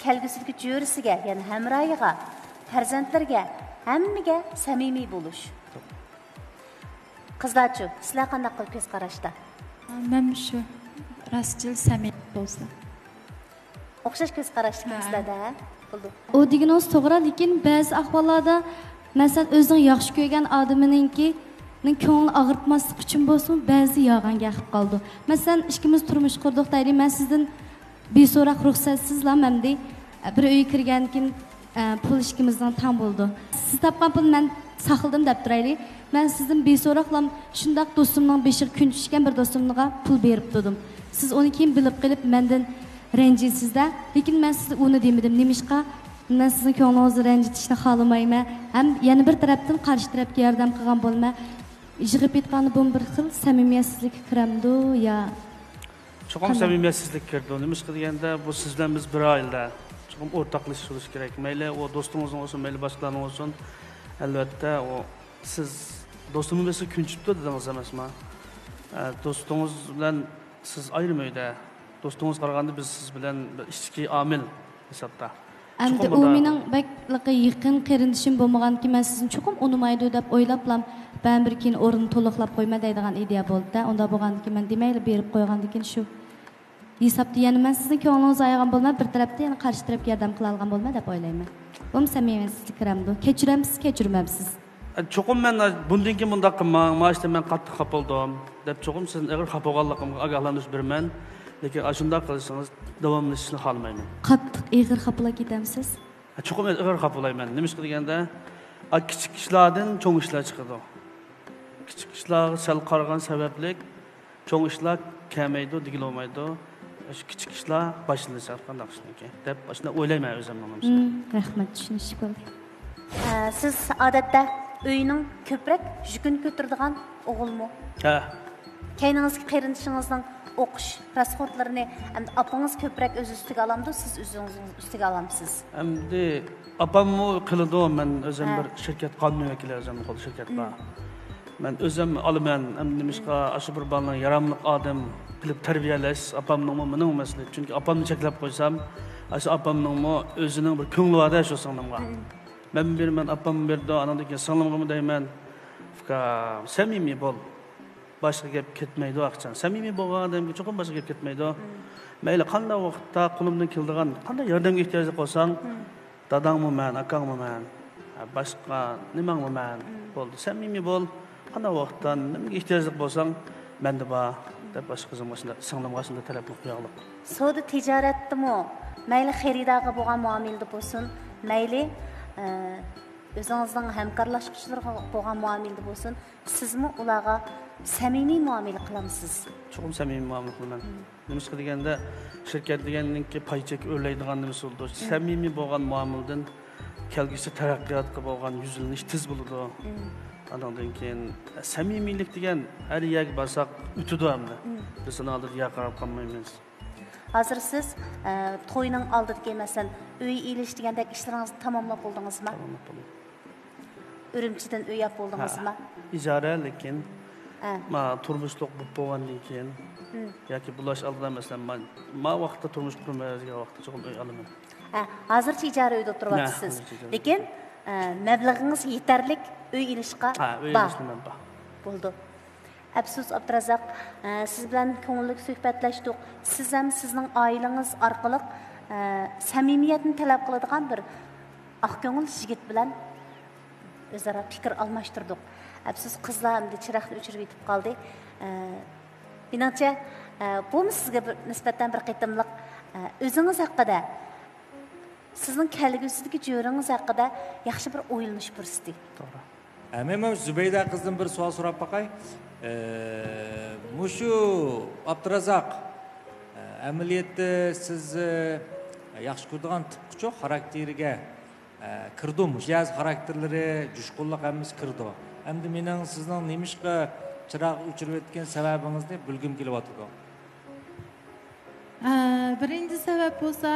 كەلگۈسىدىكى جۆرىسىگە، يەنى ھەمراھىغا، پەرزەنتلىرىگە، ھەممىگە سەمىمىي بولۇش. قىزلارچۇ، سىلەر قانداق كۆز قاراشتا؟ مەن شۇ، راستچىل، سەمىمىي بولسا. ئوخشاش كۆز قاراشتىكەنسىلەر-دە. بولدى. ئۇ دېگىنىڭىز توغرا، لېكىن بەزى ئەھۋاللاردا، مەسىلەن، ئۆزىنىڭ ياخشى كۆرگەن ئادىمىنىڭكى، نىڭ كۆڭلىنى ئاغرىتماسلىق ئۈچۈن بولسىمۇ، بەزى يالغان گەپ قىلىپ قالىدۇ. مەسىلەن، ئىككىمىز تۇرمۇش قۇردۇق دەيلى، مەن سىزدىن بىسوراق رۇخسەتسىزلا مەندى، ئە، بىر ئۆيگە كىرگەندىن كېيىن، ئە، پۇل ئىككىمىزنىڭ تەڭ بولىدۇ. سىز تاپقان پۇلنى مەن ساقلىدىم دەپ تۇرايلى. مەن سىزدىن بىسوراقلام شۇنداق دوستۇمنىڭ بېشىغا كۈن چۈشكەن بىر دوستۇمغا پۇل بېرىپ تۇردۇم. سىز ئۇنى كېيىن بىلىپ قېلىپ مەندىن رەنجىيسىز-دە. لېكىن مەن سىزگە ئۇنى دېمىدىم. نېمىشقا؟ مەن سىزنىڭ كۆڭلىڭىزنى رەنجىتىشنى خالىمايمەن. ھەم يەنە بىر تەرەپتىن قارشى تەرەپكە ياردەم قىلغان بولىمەن. يىغىپ ئېيتقاندا، بۇمۇ بىر خىل سەمىمىيەتسىزلىككە كىرەمدۇ يا؟ چوقۇم قانداق؟ سەمىمىيەتسىزلىك كىرىدۇ. نېمىشقا دېگەندە، بۇ سىز بىلەن بىز بىر ئائىلىدە. چوقۇم ئورتاقلىشىش بولۇشى كېرەك. مەيلى ئۇ دوستىڭىزنىڭ بولسۇن، مەيلى باشقىلارنىڭ بولسۇن، ئەلۋەتتە، ئۇ سىز دوستۇمنىڭ بېشىغا كۈن چۈشۈپتۇ دېدىڭىز ئەمەسمۇ؟ ئە، دوستىڭىز بىلەن سىز ئايرىم ئۆيدە. دوستىڭىزغا قارىغاندا بىز سىز بىلەن بىر ئىچكى ئامىل ھېسابتا. ئەمدى چوقۇم ئۇ مۇنداق مېنىڭ بەكلىكى يېقىن قېرىندىشىم بولمىغاندىكىن، مەن سىزنى چوقۇم ئۇنىمايدۇ دەپ ئويلاپلام، بەرىبىر كېيىن ئورنىنى تولۇقلاپ قويىمەن دەيدىغان ئىدىيە بولدى-دە. ئۇنداق بولغاندىكىن، مەن دېمەيلا بېرىپ قويغاندىكىن شۇ ھېسابتا يەنە مەن سىزنىڭ كۆڭلىڭىزنى ئايىغان بولىمەن، بىر تەرەپتىن يەنە قارشى تەرەپكە ياردەم قىلالىغان بولىمەن دەپ ئويلايمەن. بۇمۇ سەمىمىيەتسىزلىك كىرەمدۇ؟ كەچۈرەمسىز، كەچۈرمەمسىز؟ ئە، چوقۇم مەن، ئە، بۇندىن كېيىن بۇنداق قىلماڭ، مانا ئىشتىن مەن قاتتىق خاپا بولدۇم دەپ، چوقۇم سىزنى ئېغىر خاپا بولغانلىقىمغا ئاگاھلاندۇرۇش بېرىمەن. لېكىن ئاشۇنداق قىلسىڭىز داۋاملىشىشىنى خالىمايمەن. قاتتىق ئېغىر خاپىلاپ كېتەمسىز؟ ئە، چوقۇم ئېغىر خاپىلايمەن. نېمىشقا دېگەندە، ئە، كىچىك ئىشلاردىن چوڭ ئىشلار چىقىدۇ. كىچىك ئىشلارغا سەل قارىغان سەۋەبلىك چوڭ ئىشلار كەلمەيدۇ دېگىلى بولمايدۇ. شۇ كىچىك ئىشلار باشلىنىشى قانداق ئىشنىكى دەپ ئاشۇنداق ئويلايمەن ئۆزۈمنىڭ نېمىسىنى. مم، رەھمەت، چۈشىنىشلىك بولدى. ئە، سىز ئادەتتە ئۆينىڭ كۆپرەك يۈكىنى كۆتۈرىدىغان ئوغۇلمۇ؟ ھە. كەينىڭىزدىكى قېرىندىشىڭىزنىڭ ئوقۇش راسخوتلىرىنى ئەمدى ئاپىڭىز كۆپرەك ئۆز ئۈستىگە ئالامدۇ، سىز ئۆزىڭىز ئۈستىگە ئالامسىز؟ ئەمدى ئاپاممۇ قىلىدۇ، مەن ئۆزۈم ھە. بىر شىركەت قانۇن ۋەكىلى، ئۆزۈمنىڭ قولىدا شىركەت بار. مم. مەن ئۆزۈم ئالىمەن، ئەمدى نېمىشقا مم. ئاشۇ بىر بالىنىڭ ياراملىق ئادەم قىلىپ تەربىيەلەش ئاپامنىڭمۇ، مېنىڭمۇ مەسئۇلىيىتى. چۈنكى ئاپامنى چەكلەپ قويسام، ئاشۇ ئاپامنىڭمۇ ئۆزىنىڭ بىر كۆڭلى بار-دە شۇ سىڭلىمغا. مم. مەنمۇ بېرىمەن، ئاپاممۇ بېرىدۇ، ئانىڭدىن كېيىن سىڭلىمغىمۇ دەيمەن، ئۇكام، سەمىمىي بول. باشقا گەپ كەتمەيدۇ ئاقچان. سەمىمىي بولغان ئادەمگە چوقۇم باشقا گەپ كەتمەيدۇ. مم. مەيلى قانداق ۋاقىتتا قولۇمدىن كېلىدىغان، قانداق ياردەمگە ئېھتىياجلىق بولساڭ، مم. داداڭمۇ مەن، ئاكاڭمۇ مەن، ھە، باشقا نېمەڭمۇ مەن. مم. بولدى، سەمىمىي بول. قانداق ۋاقىتتا نېمىگە ئېھتىياجلىق بولساڭ، مەندە بار، مم. دەپ باشقا قىزىمغا شۇنداق، سىڭلىمغا شۇنداق تەلەپنى قوياغلىق. سودا تىجارەتتىمۇ مەيلى خېرىدارغا بولغان مۇئامىلىدە بولسۇن، مەيلى، ئە، ئۆزىڭىزنىڭ ھەمكارلاشقۇچىلىرىغا بولغان مۇئامىلىدە بولسۇن، سىزمۇ ئۇلارغا سەمىمىي مۇئامىلە قىلامسىز؟ چوقۇم سەمىمىي مۇئامىلە قىلىمەن. مم. نېمىشقا دېگەندە، شىركەت دېگەننىڭكى پاي چېكى ئۆرلەيدىغان نېمىسى بولىدۇ. مم. سەمىمىي بولغان مۇئامىلىدىن كەلگۈسى تەرەققىياتقا بولغان يۈزلىنىش تېز بولىدۇ. مم. ئانىڭدىن كېيىن سەمىمىيلىك دېگەن ھەر يەرگە بارساق ئۆتىدۇ ئەمدى. مم. بىز ئۇنىڭ ئالدىدا يەر قاراپ قالمايمىز. ھازىر سىز، ئە، توينىڭ ئالدىدىكى، مەسىلەن، ئۆي ئېلىش دېگەندەك ئىشلىرىڭىزنى تاماملاپ بولدىڭىزمۇ؟ تاماملاپ بولدۇم. ئۈرۈمچىدىن ئۆي ئاپ بولدىڭىزمۇ؟ ئىجارە، لېكىن ھە. ما تۇرمۇشلۇق بولۇپ بولغاندىن كېيىن ياكى بۇلاش ئالدىدا، مەسىلەن، ما، ما ۋاقىتتا تۇرمۇش قۇرىمەن دېگەن ۋاقىتتا چوقۇم ئۆي ئالىمەن. ھە، ھازىرچە ئىجارە ئۆيدە ئولتۇرۇۋاتىسىز. لېكىن، ئە، مەبلىغىڭىز يېتەرلىك ئۆي ئېلىشقا بار. ھە، ئۆي ئېلىشنى مەن بار. بولدى. ئەپسۇس، ئابدۇرازاق، ئە، سىز بىلەن كۆڭۈللۈك سۆھبەتلەشتۇق. سىز ھەم سىزنىڭ ئائىلىڭىز ئارقىلىق، ئە، سەمىمىيەتنى تەلەپ قىلىدىغان بىر ئاق كۆڭۈل يىگىت بىلەن ئۆزئارا پىكىر ئالماشتۇردۇق. ئەپسۇس، قىزلار ئەمدى چىراغنى ئۆچۈرۈۋېتىپ قالدى. ئە، مېنىڭچە، ئە، بۇمۇ سىزگە بىر، نىسبەتەن بىر قېتىملىق، ئە، ئۆزىڭىز ھەققىدە، سىزنىڭ كەلگۈسىدىكى جۆرىڭىز ھەققىدە ياخشى بىر ئويلىنىش پۇرسىتى. توغرا. ئە، مەن مانا زۇبەيدە قىزدىن بىر سوئال سوراپ باقاي. ئە، مۇشۇ ئابدۇرازاق، ئە، ئەمەلىيەتتە سىز، ئە، ياخشى كۆرىدىغان تىپقىچۇ خاراكتېرىگە، ئە، كىرىدۇ. مۇشۇ يەر خاراكتېرلىرى، جۇشقۇنلۇق ھەممىسى كىرىدۇ. ئەمدى مېنىڭ سىزنىڭ نېمىشقا چىراغ ئۆچۈرۈۋەتكەن سەۋەبىڭىزنى بىلگۈم كېلىۋاتىدۇ. ئە، بىرىنچى سەۋەب بولسا،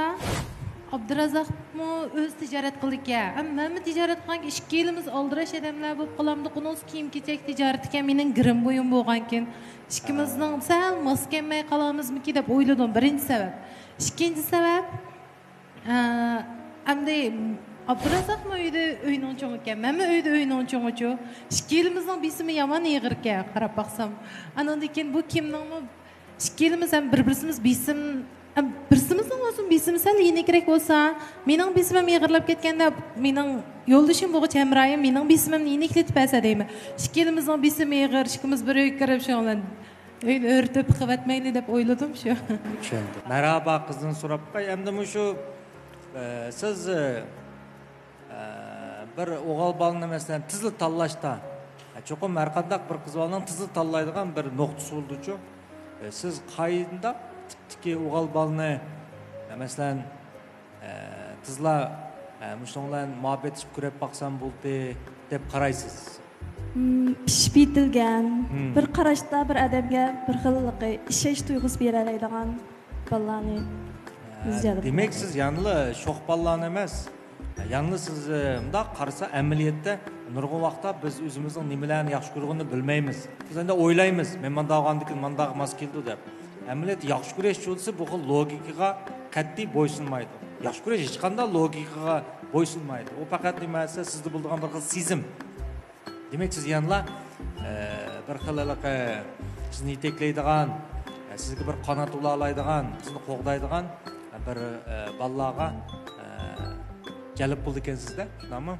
ئابدۇرازاقمۇ ئۆزى تىجارەت قىلىدىكەن. ھەم مەنمۇ تىجارەت قىلغانكەن، ئىككىيلىمىز ئالدىراش ئادەملەر بولۇپ قالامدۇق. ئۇنىڭ كىيىم-كېچەك تىجارىتىكەن، مېنىڭ گىرىم بۇيۇم بولغانكىن. ئىككىمىزنىڭ سەل ماس كەلمەي قالامىزمىكى دەپ ئويلىدىم، بىرىنچى سەۋەب. ئىككىنچى سەۋەب، ئە، ئەمدى ئابدۇرازاقمۇ ئۆيدە ئۆينىڭ چوڭىكەن، مەنمۇ ئۆيدە ئۆينىڭ چوڭىچۇ. ئىككىيلىمىزنىڭ بېسىمى يامان ئېغىركەن، قاراپ باقسام. ئانىڭدىن كېيىن بۇ كىمنىڭمۇ، ئىككىيلىمىز ھەم بىر-بىرسىمىز بېسىم، ھەم بىرسىمىزنىڭ بولسۇن بېسىمى سەل يېنىكرەك بولسا، مېنىڭ بېسىمىم ئېغىرلاپ كەتكەندە، مېنىڭ يولدىشىم بولغۇچە ھەمراھىم مېنىڭ بېسىمىمنى يېنىكلىتىپ بەرسە دەيمەن. ئىككىيلىمىزنىڭ بېسىمى ئېغىر، ئىككىمىز بىر ئۆيگە كىرىپ شۇنىڭ بىلەن ئۆينى ئۆرتەپ قىلىۋەتمەيلى دەپ ئويلىدىم شۇ. چۈشەندىم. مەرھابا، قىزدىن سوراپ باقاي. ئەمدى مۇشۇ، ئە، سىز، ئە، ئە، بىر ئوغۇل بالىنى، مەسىلەن، تېزلا تاللاشتا، ئە، چوقۇم ھەرقانداق بىر قىز بالىنىڭ تېزلا تاللايدىغان بىر نۇقتىسى بولىدۇچۇ. ئە، سىز قانداق تىپتىكى ئوغۇل بالىنى، ئە، مەسىلەن، ئە، تېزلا، ئە، مۇشۇنىڭ بىلەن مۇھەببەتلىشىپ كۆرۈپ باقسام بولدى دەپ قارايسىز؟ مم، پىشىپ يېتىلگەن، بىر قاراشتا بىر ئادەمگە بىر خىللىقى ئىشەنچ تۇيغۇسى بېرەلەيدىغان بالىلارنى بىز جەلپ دېمەك، سىز يەنىلا شوخ بالىلارنى ئەمەس، يەنىلا سىز، ئە، مۇنداق قارىسا، ئەمەلىيەتتە نۇرغۇن ۋاقىتتا بىز ئۆزىمىزنىڭ نېمىلەرنى ياخشى كۆرىدىغىنىنى بىلمەيمىز. بىز ئەمدى ئويلايمىز، مەن مانداق بولغاندىكىن مانداق ماس كېلىدۇ دەپ. ئەمەلىيەتتە ياخشى كۆرۈش چۈشەنچىسى بۇ خىل لوگىكىغا قەتئىي بويسۇنمايدۇ. ياخشى كۆرۈش ھېچقانداق لوگىكىغا بويسۇنمايدۇ. ئۇ پەقەت نېمە دېسە، سىزدە بولىدىغان بىر خىل سېزىم. دېمەك، سىز يەنىلا، ئە، بىر خىل ھېلىقى سىزنى يېتەكلەيدىغان، ئە، سىزگە بىر قانات بولالايدىغان، سىزنى قوغدايدىغان، ئە، بىر، ئە، بالىلارغا، ئە، جەلپ بولىدىكەنسىز-دە، شۇنداقمۇ؟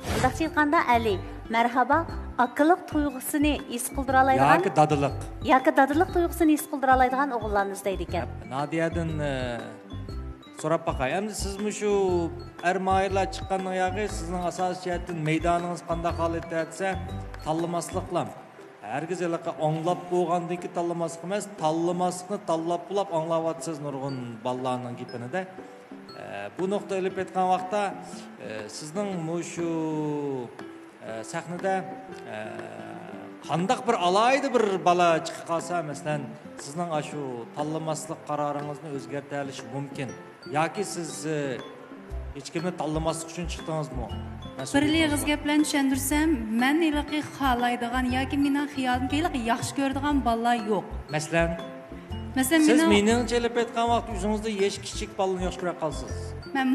مۇنداقچە ئېيتقاندا، ئەلى، مەرھابا، ئاكىلىق تۇيغۇسىنى ھېس قىلدۇرالايدىغان ياكى دادىلىق. ياكى دادىلىق تۇيغۇسىنى ھېس قىلدۇرالايدىغان ئوغۇللارنى ئىزدەيدىكەن. نادىيەدىن، ئە، سوراپ باقاي. ئەمدى سىز مۇشۇ ئەر ماھىرلار چىققاندىن ياقى سىزنىڭ ئاساسىي جەھەتتىن مەيدانىڭىز قانداق ھالەتتە دېسە، تاللىماسلىقلا. ھەرگىز ھېلىقى ئاڭلاپ بولغاندىن كېيىن تاللىماسلىق ئەمەس، تاللىماسلىقنى تاللاپ بولاپ ئاڭلاۋاتىسىز نۇرغۇن بالىلارنىڭ گېپىنى-دە. ئە، بۇ نۇقتا ئېلىپ ئېيتقان ۋاقىتتا، ئە، سىزنىڭ مۇشۇ، ئە، سەھنىدە، ئە، قانداق بىر ئالاھىدە بىر بالا چىقىپ قالسا، مەسىلەن، سىزنىڭ ئاشۇ تاللىماسلىق قارارىڭىزنى ئۆزگەرتەلىشى مۇمكىن. ياكى سىز، ئە، ھېچكىمنى تاللىماسلىق ئۈچۈن چىقتىڭىزمۇ؟ بىر ئېغىز گەپ بىلەن چۈشەندۈرسەم، مەن ھېلىقى خالايدىغان ياكى مېنىڭ خىيالىمدىكى ھېلىقى ياخشى كۆرىدىغان بالىلار يوق. مەسىلەن؟ مەسىلەن، سىز مېنىڭچە ئېلىپ ئېيتقان ۋاقىتتا ئۆزىڭىزدىن يېشى كىچىك بالىنى ياخشى كۆرۈپ قالىسىز. مەن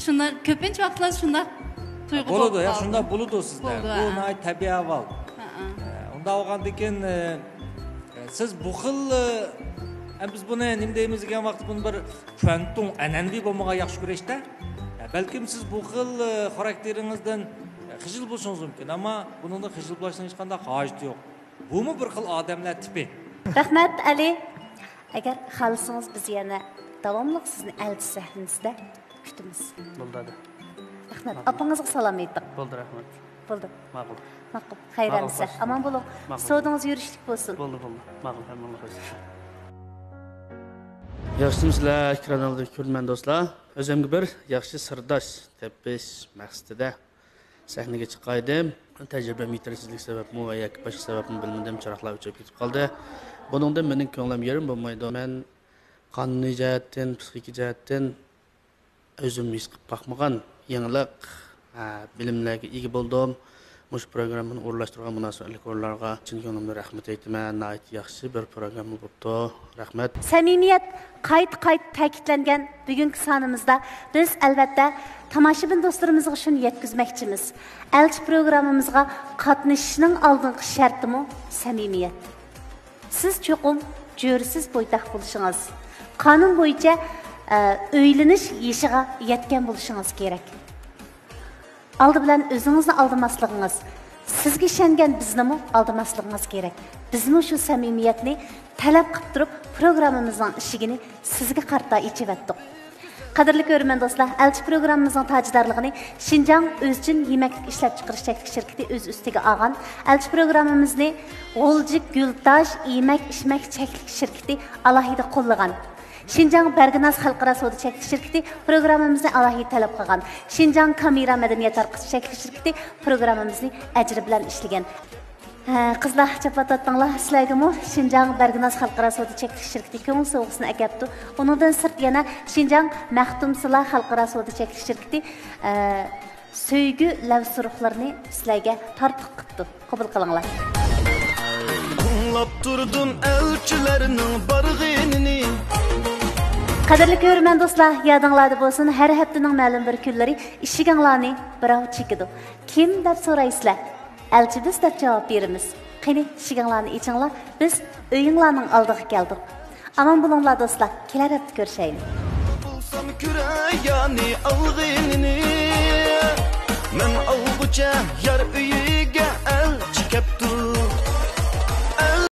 شۇنداق، كۆپىنچە ۋاقىتلاردا شۇنداق تۇيغۇ بولىدۇ، يا، شۇنداق بولىدۇ سىزدە. بۇ ناھايىتى تەبىئىي ئەھۋال. ئە، ئۇنداق بولغاندىن كېيىن، ئە، سىز بۇ خىل، ئە، بىز بۇنى نېمە دەيمىز دېگەن ۋاقىتتا بۇنى بىر چۈەنتۇڭ، ئەنئەنىۋى بولمىغان ياخشى كۆرۈشتە، ئە، بەلكىم سىز بۇ خىل، ئە، خاراكتېرىڭىزدىن، ئە، خىجىل بولۇشىڭىز مۇمكىن، ئەمما بۇنىڭدىن خىجىل بولۇشنىڭ ھېچقانداق ھاجىتى يوق. بۇمۇ بىر خىل ئادەملەر تىپى. رەھمەت، ئەلى. ئەگەر خالىسىڭىز، بىز يەنە داۋاملىق سىزنى ئەلچى سەھنىسىدە كۈتىمىز. بولدى، ئادا. رەھمەت. ئاپىڭىزغا سالام ئېيتىڭ. بولدى، رەھمەت. بولدى. ماقۇل. ماقۇل. خەير ئەمىسە. ئامان بولۇڭ. سودىڭىز يۈرۈشلۈك بولسۇن. بولدى، بولدى. ماقۇل، ھەممىڭلار خوش. ياخشىمۇسىلەر، ئېكران ئالدىدىكى كۆرۈرمەن دوستلار. ئۆزۈمگە بىر ياخشى سىرداش تېپىش مەقسىتىدە سەھنىگە چىقايدىم. تەجرىبەم يېتەرسىزلىك سەۋەبمۇ ۋە ياكى باشقا سەۋەبمۇ بىلمىدىم، چىراغلار ئۆچۈپ كېتىپ قالدى. بۇنىڭدىن مېنىڭ كۆڭلۈم يېرىم بولمايدۇ. مەن قانۇنىي جەھەتتىن، پسىخىكا جەھەتتىن ئۆزۈم ھېس قىلىپ باقمىغان يېڭىلىق ھە، بىلىملەرگە ئىگە بولدۇم. مۇشۇ پروگراممىنى ئورۇنلاشتۇرغان مۇناسىۋەتلىك ئورۇنلارغا چىن كۆڭلۈمدىن رەھمەت ئېيتىمەن. ناھايىتى ياخشى بىر پروگرامما بوپتۇ. رەھمەت. سەمىمىيەت قايتا-قايتا تەكىتلەنگەن بۈگۈنكى سانىمىزدا بىز، ئەلۋەتتە، تاماشىبىن دوستلىرىمىزغا شۇنى يەتكۈزمەكچىمىز. ئەلچى پروگراممىمىزغا قاتنىشىشنىڭ ئالدىنقى شەرتىمۇ سەمىمىيەت. سىز چوقۇم جۆرىسىز بويتاق بولۇشىڭىز، قانۇن بويىچە، ئە، ئۆيلىنىش يېشىغا يەتكەن بولۇشىڭىز كېرەك. ئالدى بىلەن ئۆزىڭىزنى ئالدىماسلىقىڭىز، سىزگە ئىشەنگەن بىزنىمۇ ئالدىماسلىقىڭىز كېرەك. بىزمۇ شۇ سەمىمىيەتنى تەلەپ قىلىپ تۇرۇپ، پروگراممىمىزنىڭ ئىشىكىنى سىزگە قارىتا ئېچىۋەتتۇق. قەدىرلىك كۆرۈرمەن دوستلار، ئەلچى پروگراممىمىزنىڭ تاجدارلىقىنى شىنجاڭ ئۆزچىن يېمەكلىك ئىشلەپچىقىرىش چەكلىك شىركىتى ئۆز ئۈستىگە ئالغان. ئەلچى پروگراممىمىزنى غۇلجا گۈلتاش يېمەك ئىچمەك چەكلىك شىركىتى ئالاھىدە قوللىغان. شىنجاڭ بەرگىناز خەلقئارا سودا چەكلىك شىركىتى پروگراممىمىزنى ئالاھىدە تەلەپ قىلغان. شىنجاڭ كامېرا مەدەنىيەت تارقىتىش چەكلىك شىركىتى پروگراممىمىزنى ئەجرى بىلەن ئىشلىگەن. ھە، قىزلار، چاپاتاتتىڭلار، سىلەرگىمۇ شىنجاڭ بەرگىناز خەلقئارا سودا چەكلىك شىركىتى كۆڭۈل سوۋغىسىنى ئەكەپتۇ. ئۇنىڭدىن سىرت يەنە شىنجاڭ مەختۇمسۇلا خەلقئارا سودا چەكلىك شىركىتى، ئە، سۆيگۈ لەۋ سۇرۇخلىرىنى سىلەرگە تارتۇق قىپتۇ. قوبۇل قىلىڭلار. تىڭلاپ تۇردۇم ئەلچىلەرنىڭ بارغىنىنى. قەدىرلىك كۆرۈرمەن دوستلار، يادىڭلاردا بولسۇن، ھەر ھەپتىنىڭ مەلۇم بىر كۈنلىرى ئىشىكىڭلارنى بىراۋ چېكىدۇ. كىم دەپ سورايسىلەر؟ ئەلچى بىز دەپ جاۋاب بېرىمىز. قېنى، ئىشىكىڭلارنى ئېچىڭلار، بىز ئۆيۈڭلارنىڭ ئالدىغا كەلدۇق. ئامان بولۇڭلار دوستلار، كېلەر ھەپتە كۆرۈشەيلى. بولسام كۈرەيانى ئالغىنىنى، مەن ئالغۇچە يار ئۆيىگە ئەلچى كەپتۇ.